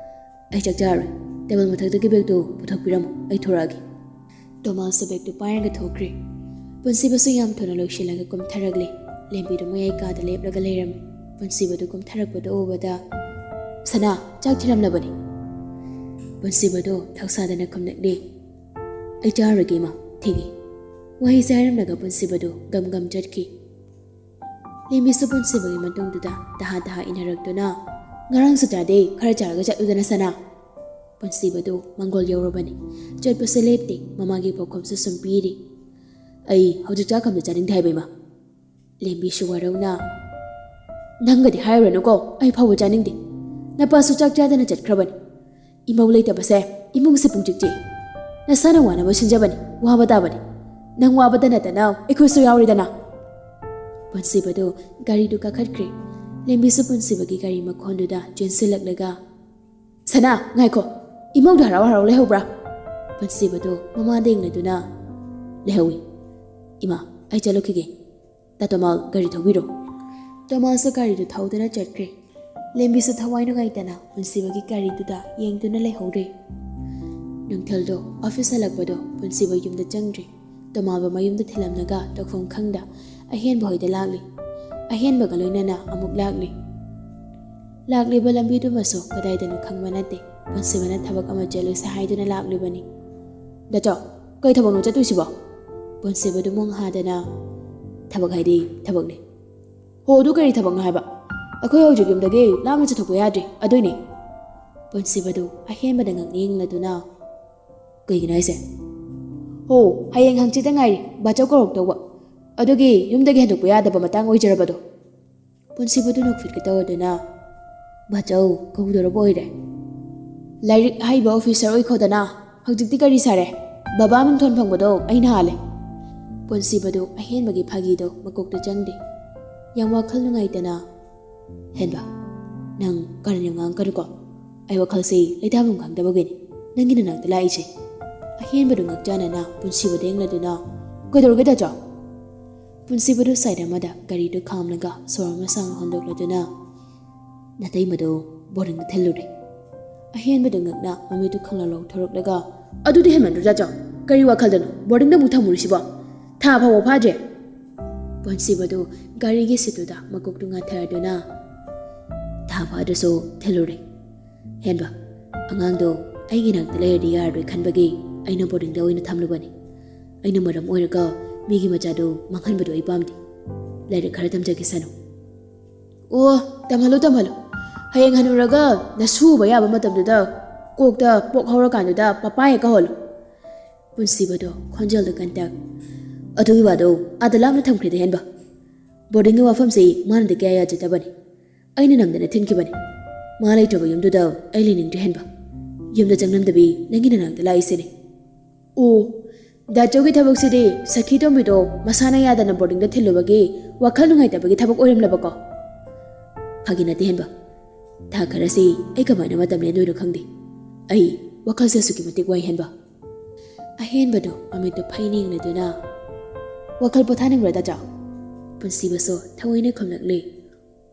"ꯑꯩ ꯆꯥꯛ ꯆꯥꯔꯣꯏ꯫ ꯇꯦꯕꯜ ꯃꯊꯛꯇꯒꯤ ꯕꯦꯒꯇꯨ ꯄꯨꯊꯣꯛꯄꯤꯔꯝꯃꯣ, ꯑꯩ ꯊꯣꯔꯛꯑꯒꯦ꯫" ꯇꯣꯃꯥꯁꯁꯨ ꯕꯦꯒꯇꯨ ꯄꯥꯏꯔꯒ ꯊꯣꯛꯈ꯭ꯔꯦ꯫ ꯄꯨꯟꯁꯤꯕꯁꯨ ꯌꯥꯝ ꯊꯨꯅ ꯂꯣꯏꯁꯤꯜꯂꯒ ꯀꯨꯝꯊꯔꯛꯂꯦ꯫ ꯂꯦꯝꯕꯤꯗꯨ ꯃꯌꯥꯏ ꯀꯥꯗ ꯂꯦꯞꯂꯒ ꯂꯩꯔꯝꯃꯤ꯫ ꯄꯨꯟꯁꯤꯕꯗꯨ ꯀꯨꯝꯊꯔꯛꯄꯗꯨ ꯎꯕꯗ, "ꯁꯅꯥ, ꯆꯥꯛ ꯊꯤꯔꯝꯂꯕꯅꯤ꯫" ꯄꯨꯟꯁꯤꯕꯗꯨ ꯊꯧꯁꯥꯗꯅ ꯈꯨꯝꯂꯛꯂꯦ, "ꯑꯩ ꯆꯥꯔꯣꯏꯒꯦ ꯏꯃꯥ, ꯊꯦꯡꯉꯦ꯫" ꯋꯥꯍꯩꯁꯦ ꯍꯥꯏꯔꯝꯂꯒ ꯄꯨꯟꯁꯤꯕꯗꯨ ꯒꯝ ꯒꯝ ꯆꯠꯈꯤ꯫ ꯂꯦꯝꯕꯤꯁꯨ ꯄꯨꯟꯁꯤꯕꯒꯤ ꯃꯇꯨꯡꯗꯨꯗ ꯇꯍꯥ ꯇꯍꯥ ꯏꯟꯅꯔꯛꯇꯨꯅ, "ꯉꯔꯥꯡꯁꯨ ꯆꯥꯗꯦ, ꯈꯔ ꯆꯥꯔꯒ ꯆꯠꯂꯨꯗꯅ ꯁꯅꯥ꯫" ꯄꯨꯟꯁꯤꯕꯗꯨ ꯃꯪꯒꯣꯜ ꯌꯧꯔꯕꯅꯤ꯫ ꯆꯠꯄꯁꯨ ꯂꯦꯞꯇꯦ, ꯃꯃꯥꯒꯤ ꯄꯥꯎꯈꯨꯝꯁꯨ ꯁꯨꯝ ꯄꯤꯔꯤ꯫ "ꯑꯩ ꯍꯧꯖꯤꯛ ꯆꯥꯛ ꯑꯝꯇ ꯆꯥꯅꯤꯡꯗꯦ ꯍꯥꯏꯕ ꯏꯃꯥ꯫" ꯂꯦꯝꯕꯤꯁꯨ ꯋꯥꯔꯧꯅ, "ꯅꯪꯒꯗꯤ ꯍꯥꯏꯔꯨꯔꯅꯨꯀꯣ, ꯑꯩ ꯐꯥꯎꯕ ꯆꯥꯅꯤꯡꯗꯦ꯫ ꯅꯄꯥꯁꯨ ꯆꯥꯛ ꯆꯥꯗꯅ ꯆꯠꯈ꯭ꯔꯕꯅꯤ꯫ ꯏꯃꯧ ꯂꯩꯇꯕꯁꯦ ꯏꯃꯨꯡꯁꯦ ꯄꯨꯡꯆꯤꯛ ꯆꯤꯛꯏ꯫ ꯅꯁꯥꯅ ꯋꯥꯅꯕ ꯁꯤꯟꯖꯕꯅꯤ, ꯋꯥꯕ ꯇꯥꯕꯅꯤ꯫ ꯅꯪ ꯋꯥꯕꯗ ꯅꯠꯇꯅ ꯑꯩꯈꯣꯏꯁꯨ ꯌꯥꯎꯔꯤꯗꯅ꯫" ꯄꯨꯟꯁꯤꯕꯗꯨ ꯒꯥꯔꯤꯗꯨ ꯀꯥꯈꯠꯈ꯭ꯔꯦ꯫ ꯂꯦꯝꯕꯤꯁꯨ ꯄꯨꯟꯁꯤꯕꯒꯤ ꯒꯥꯔꯤ ꯃꯈꯣꯟꯗꯨꯗ ꯆꯦꯟꯁꯤꯜꯂꯛꯂꯒ, "ꯁꯅꯥ, ꯉꯥꯏꯈꯣ, ꯏꯃꯧꯗ ꯍꯔꯥꯎ ꯍꯔꯥꯎ ꯂꯩꯍꯧꯕ꯭ꯔꯥ?" ꯄꯨꯟꯁꯤꯕꯗꯨ ꯃꯃꯥꯗ ꯌꯦꯡꯂꯗꯨꯅ, "ꯂꯩꯍꯧꯏ ꯏꯃꯥ, ꯑꯩ ꯆꯠꯂꯨꯈꯤꯒꯦ꯫ ꯇꯥ ꯇꯣꯃꯥꯜ, ꯒꯥꯔꯤ ꯊꯧꯕꯤꯔꯣ꯫" ꯇꯣꯃꯥꯜꯁꯨ ꯒꯥꯔꯤꯗꯨ ꯊꯧꯗꯨꯅ ꯆꯠꯈ꯭ꯔꯦ꯫ ꯂꯦꯝꯕꯤꯁꯨ ꯊꯋꯥꯏ ꯅꯨꯡꯉꯥꯏꯇꯅ ꯄꯨꯟꯁꯤꯕꯒꯤ ꯒꯥꯔꯤꯗꯨꯗ ꯌꯦꯡꯗꯨꯅ ꯂꯩꯍꯧꯔꯦ꯫ ꯅꯨꯡꯊꯤꯜꯗꯣ ꯑꯣꯐꯤꯁ ꯍꯜꯂꯛꯄꯗꯣ ꯄꯨꯟꯁꯤꯕ ꯌꯨꯝꯗ ꯆꯪꯗ꯭ꯔꯤ꯫ ꯇꯣꯃꯥꯜꯕꯨ ꯃꯌꯨꯝꯗ ꯊꯤꯜꯂꯝꯂꯒ ꯇꯧꯐꯝ ꯈꯪꯗ ꯑꯍꯦꯟꯕ ꯍꯣꯏꯗ ꯂꯥꯛꯂꯤ꯫ ꯑꯍꯦꯟꯕꯒ ꯂꯣꯏꯅꯅ ꯑꯃꯨꯛ ꯂꯥꯛꯂꯤ꯫ ꯂꯥꯛꯂꯤꯕ ꯂꯝꯕꯤꯗꯨꯃꯁꯨ ꯀꯗꯥꯏꯗꯅꯣ ꯈꯪꯕ ꯅꯠꯇꯦ꯫ ꯄꯨꯟꯁꯤꯕꯅ ꯊꯕꯛ ꯑꯃ ꯆꯦꯜꯂꯨꯁꯦ ꯍꯥꯏꯗꯨꯅ ꯂꯥꯛꯂꯤꯕꯅꯤ꯫ "ꯗꯥꯆꯧ, ꯀꯩ ꯊꯕꯛꯅꯣ ꯆꯠꯇꯣꯏꯁꯤꯕꯣ?" ꯄꯨꯟꯁꯤꯕꯗꯨ ꯃꯣꯡ ꯍꯥꯗꯅ, "ꯊꯕꯛ ꯍꯥꯏꯗꯤ ꯊꯕꯛꯅꯤ꯫" "ꯍꯣ, ꯑꯗꯨ ꯀꯔꯤ ꯊꯕꯛꯅꯣ ꯍꯥꯏꯕ? ꯑꯩꯈꯣꯏ ꯍꯧꯖꯤꯛ ꯌꯨꯝꯗꯒꯤ ꯂꯥꯞꯅ ꯆꯠꯊꯣꯛꯄ ꯌꯥꯗ꯭ꯔꯤ, ꯑꯗꯨꯏꯅꯦ꯫" ꯄꯨꯟꯁꯤꯕꯗꯨ ꯑꯍꯦꯟꯕꯗ ꯉꯛꯅ ꯌꯦꯡꯂꯗꯨꯅ, "ꯀꯩꯒꯤꯅꯣ ꯍꯥꯏꯁꯦ?" "ꯍꯣ, ꯍꯌꯦꯡ ꯍꯪꯆꯤꯠꯇ ꯉꯥꯏꯔꯤ ꯕꯥꯆꯧ ꯀꯧꯔꯛꯇꯧꯕ꯫ ꯑꯗꯨꯒꯤ ꯌꯨꯝꯗꯒꯤ ꯍꯦꯟꯗꯣꯛꯄ ꯌꯥꯗꯕ ꯃꯇꯥꯡ ꯑꯣꯏꯖꯔꯕꯗꯣ꯫" ꯄꯨꯟꯁꯤꯕꯗꯨ ꯅꯣꯛꯐꯦꯠꯀ ꯇꯧꯔꯗꯨꯅ, "ꯕꯥꯆꯧ ꯀꯧꯗꯧꯔꯕ ꯑꯣꯏꯔꯦ? ꯂꯥꯏꯔꯤꯛ ꯍꯩꯕ ꯑꯣꯐꯤꯁꯔ ꯑꯣꯏꯈꯣꯗꯅ꯫ ꯍꯧꯖꯤꯛꯇꯤ ꯀꯔꯤ ꯁꯥꯔꯦ? ꯕꯕꯥ ꯃꯤꯡꯊꯣꯟ ꯐꯪꯕꯗꯣ ꯑꯩꯅ ꯍꯥꯜꯂꯦ꯫" ꯄꯨꯟꯁꯤꯕꯗꯨ ꯑꯍꯦꯟꯕꯒꯤ ꯐꯥꯒꯤꯗꯣ ꯃꯀꯣꯛꯇ ꯆꯪꯗꯦ꯫ ꯌꯥꯝ ꯋꯥꯈꯜ ꯅꯨꯡꯉꯥꯏꯇꯅ, "ꯍꯦꯟꯕ, ꯅꯪ ꯀꯔꯟ ꯌꯥꯝ ꯉꯥꯡꯉꯛꯀꯅꯨꯀꯣ꯫ ꯑꯩ ꯋꯥꯈꯜꯁꯤ ꯂꯩꯇꯥꯐꯝ ꯈꯪꯗꯕꯒꯤꯅꯤ ꯅꯪꯒꯤ ꯅꯅꯥꯛꯇ ꯂꯥꯛꯏꯁꯦ꯫" ꯑꯍꯦꯟꯕꯗꯨ ꯉꯛꯆꯥꯅꯅ ꯄꯨꯟꯁꯤꯕꯗ ꯌꯦꯡꯂꯗꯨꯅ, "ꯀꯩꯗꯧꯔꯒꯦ ꯗꯥꯆꯧ?" ꯄꯨꯟꯁꯤꯕꯗꯨ ꯁꯥꯏꯠ ꯑꯃꯗ ꯒꯥꯔꯤꯗꯨ ꯈꯥꯝꯂꯒ ꯁꯣꯔ ꯑꯃ ꯁꯥꯡꯅ ꯍꯣꯟꯗꯣꯛꯂꯗꯨꯅ, "ꯅꯇꯩꯃꯗꯨ ꯕꯣꯔꯗꯤꯡꯗ ꯊꯤꯜꯂꯨꯔꯦ꯫" ꯑꯍꯦꯟꯕꯗꯨ ꯉꯛꯅ ꯃꯃꯤꯠꯇꯨ ꯈꯪꯂꯥꯎ ꯂꯥꯎꯊꯣꯔꯛꯂꯒ, "ꯑꯗꯨꯗꯤ ꯍꯦꯟꯃꯟꯗ꯭ꯔꯣ ꯗꯥꯆꯧ? ꯀꯔꯤ ꯋꯥꯈꯜꯗꯅꯣ ꯕꯣꯔꯗꯤꯡꯗ ꯑꯃꯨꯛ ꯊꯝꯃꯨꯔꯤꯁꯤꯕꯣ? ꯊꯥ ꯐꯥꯎꯕ ꯐꯥꯗ꯭ꯔꯦ꯫" ꯄꯨꯟꯁꯤꯕꯗꯨ ꯒꯥꯔꯤꯒꯤ ꯁꯤꯠꯇꯨꯗ ꯃꯀꯣꯛꯇꯨ ꯉꯥꯊꯔꯗꯨꯅ, "ꯊꯥ ꯐꯥꯗ꯭ꯔꯁꯨ ꯊꯤꯜꯂꯨꯔꯦ꯫ ꯍꯦꯟꯕ, ꯑꯉꯥꯡꯗꯣ ꯑꯩꯒꯤ ꯅꯥꯛꯇ ꯂꯩꯔꯗꯤ ꯌꯥꯔꯔꯣꯏ ꯈꯟꯕꯒꯤ ꯑꯩꯅ ꯕꯣꯔꯗꯤꯡꯗ ꯑꯣꯏꯅ ꯊꯝꯂꯨꯕꯅꯤ꯫ ꯑꯩꯅ ꯃꯔꯝ ꯑꯣꯏꯔꯒ ꯃꯤꯒꯤ ꯃꯆꯥꯗꯨ ꯃꯥꯡꯍꯟꯕꯗꯣ ꯑꯩ ꯄꯥꯝꯗꯦ꯫ ꯂꯥꯏꯔꯤꯛ ꯈꯔ ꯇꯝꯖꯈꯤꯁꯅꯨ꯫" "ꯑꯣ, ꯇꯝꯍꯜꯂꯨ, ꯇꯝꯍꯜꯂꯨ꯫ ꯍꯌꯦꯡ ꯍꯟꯅꯨꯔꯒ ꯅꯁꯨ ꯎꯕ ꯌꯥꯕ ꯃꯇꯝꯗꯨꯗ ꯀꯣꯛꯇ ꯄꯣꯛ ꯍꯧꯔꯀꯥꯟꯗꯨꯗ ꯄꯄꯥ ꯍꯦꯛ ꯀꯧꯍꯜꯂꯨ꯫" ꯄꯨꯟꯁꯤꯕꯗꯣ ꯈꯣꯟꯖꯦꯜꯗꯣ ꯀꯟꯇꯛ, "ꯑꯗꯨꯒꯤ ꯋꯥꯗꯣ ꯑꯥꯗ ꯂꯥꯞꯅ ꯊꯝꯈ꯭ꯔꯦꯗ ꯍꯦꯟꯕ꯫ ꯕꯣꯔꯗꯤꯡꯒꯤ ꯋꯥꯐꯝꯁꯤ ꯃꯥꯅꯗꯤ ꯀꯌꯥ ꯌꯥꯖꯗꯕꯅꯤ꯫ ꯑꯩꯅ ꯅꯝꯗꯅ ꯊꯤꯟꯈꯤꯕꯅꯤ꯫ ꯃꯥ ꯂꯩꯇ꯭ꯔꯕ ꯌꯨꯝꯗꯨꯗ ꯑꯩ ꯂꯩꯅꯤꯡꯗ꯭ꯔꯦ ꯍꯦꯟꯕ꯫ ꯌꯨꯝꯗ ꯆꯪꯂꯝꯗꯕꯤ ꯅꯪꯒꯤ ꯅꯅꯥꯛꯇ ꯂꯥꯛꯏꯁꯤꯅꯤ꯫" "ꯑꯣ, ꯗꯥꯆꯧꯒꯤ ꯊꯕꯛꯁꯤꯗꯤ ꯁꯈꯤ ꯇꯣꯝꯕꯤꯗꯣ ꯃꯁꯥꯅ ꯌꯥꯗꯅ ꯕꯣꯔꯗꯤꯡꯗ ꯊꯤꯜꯂꯨꯕꯒꯤ ꯋꯥꯈꯜ ꯅꯨꯡꯉꯥꯏꯇꯕꯒꯤ ꯊꯕꯛ ꯑꯣꯏꯔꯝꯂꯕꯀꯣ?" "ꯐꯥꯒꯤ ꯅꯠꯇꯦ ꯍꯦꯟꯕ꯫ ꯊꯥ ꯈꯔꯁꯤ ꯑꯩ ꯀꯃꯥꯏꯅ ꯃꯇꯝ ꯂꯦꯟꯗꯣꯏꯅꯣ ꯈꯪꯗꯦ꯫ ꯑꯩ ꯋꯥꯈꯜꯁꯦ ꯑꯁꯨꯛꯀꯤ ꯃꯇꯤꯛ ꯋꯥꯏ ꯍꯦꯟꯕ꯫" ꯑꯍꯦꯟꯕꯗꯣ ꯃꯃꯤꯠꯇꯨ ꯐꯩꯅ ꯌꯦꯡꯂꯗꯨꯅ, "ꯋꯥꯈꯜ ꯄꯣꯊꯥꯅꯤꯡꯕ꯭ꯔꯥ ꯗꯥꯆꯧ?" ꯄꯨꯟꯁꯤꯕꯁꯨ ꯊꯑꯣꯏꯅ ꯈꯨꯝꯂꯛꯂꯦ,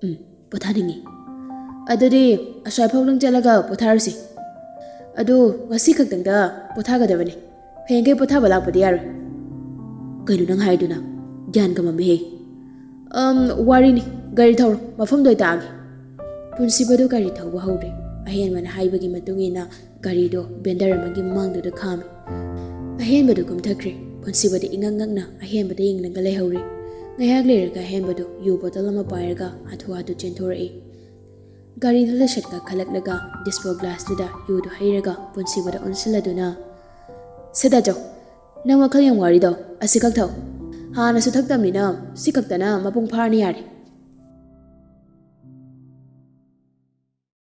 "ꯎꯝ, ꯄꯣꯊꯥꯅꯤꯡꯉꯤ꯫" "ꯑꯗꯨꯗꯤ ꯑꯁ꯭ꯋꯥꯏꯐꯥꯎꯗꯪ ꯆꯠꯂꯒ ꯄꯣꯊꯥꯔꯨꯁꯤ꯫ ꯑꯗꯨ ꯉꯁꯤ ꯈꯛꯇꯪꯗ ꯄꯣꯊꯥꯒꯗꯕꯅꯤ꯫ ꯍꯌꯦꯡꯈꯩ ꯄꯣꯊꯥꯕ ꯂꯥꯛꯄꯗꯤ ꯌꯥꯔꯣꯏ꯫" "ꯀꯩꯅꯣ ꯅꯪ ꯍꯥꯏꯗꯨꯅ? ꯒ꯭ꯌꯥꯟꯒ ꯃꯝꯃꯤꯍꯦ꯫" "ꯑꯝ, ꯋꯥꯔꯤꯅꯤ꯫ ꯒꯥꯔꯤ ꯊꯧꯔꯣ, ꯃꯐꯝꯗꯣ ꯑꯩ ꯇꯥꯛꯑꯒꯦ꯫" ꯄꯨꯟꯁꯤꯕꯗꯨ ꯒꯥꯔꯤ ꯊꯧꯕ ꯍꯧꯔꯦ꯫ ꯑꯍꯦꯟꯕꯅ ꯍꯥꯏꯕꯒꯤ ꯃꯇꯨꯡ ꯏꯟꯅ ꯒꯥꯔꯤꯗꯣ ꯕꯦꯟꯗꯔ ꯑꯃꯒꯤ ꯃꯃꯥꯡꯗꯨꯗ ꯈꯥꯝꯃꯤ꯫ ꯑꯍꯦꯟꯕꯗꯨ ꯀꯨꯝꯊꯈ꯭ꯔꯦ꯫ ꯄꯨꯟꯁꯤꯕꯗꯤ ꯏꯉꯛ ꯉꯛꯅ ꯑꯍꯦꯟꯕꯗ ꯌꯦꯡꯂꯒ ꯂꯩꯍꯧꯔꯦ꯫ ꯉꯥꯏꯍꯥꯛ ꯂꯩꯔꯒ ꯑꯍꯦꯟꯕꯗꯨ ꯌꯨ ꯕꯣꯇꯜ ꯑꯃ ꯄꯥꯏꯔꯒ ꯍꯥꯊꯨ ꯍꯥꯊꯨ ꯆꯦꯟꯊꯣꯔꯛꯏ꯫ ꯒꯥꯔꯤꯗꯨꯗ ꯁꯠ ꯀꯥꯈꯠꯂꯛꯂꯒ ꯗꯤꯁꯄꯣ ꯒ꯭ꯂꯥꯁꯇꯨꯗ ꯌꯨꯗꯨ ꯍꯩꯔꯒ ꯄꯨꯟꯁꯤꯕꯗ ꯑꯣꯟꯁꯤꯜꯂꯗꯨꯅ, "ꯁꯦ ꯗꯥꯆꯧ, ꯅꯪ ꯋꯥꯈꯜ ꯌꯥꯝ ꯋꯥꯔꯤꯗꯣ ꯑꯁꯤꯈꯛ ꯊꯛꯎ꯫ ꯍꯥꯟꯅꯁꯨ ꯊꯛꯇꯕꯅꯤꯅ ꯁꯤ ꯈꯛꯇꯅ ꯃꯄꯨꯡ ꯐꯥꯔꯅꯤ ꯌꯥꯔꯦ꯫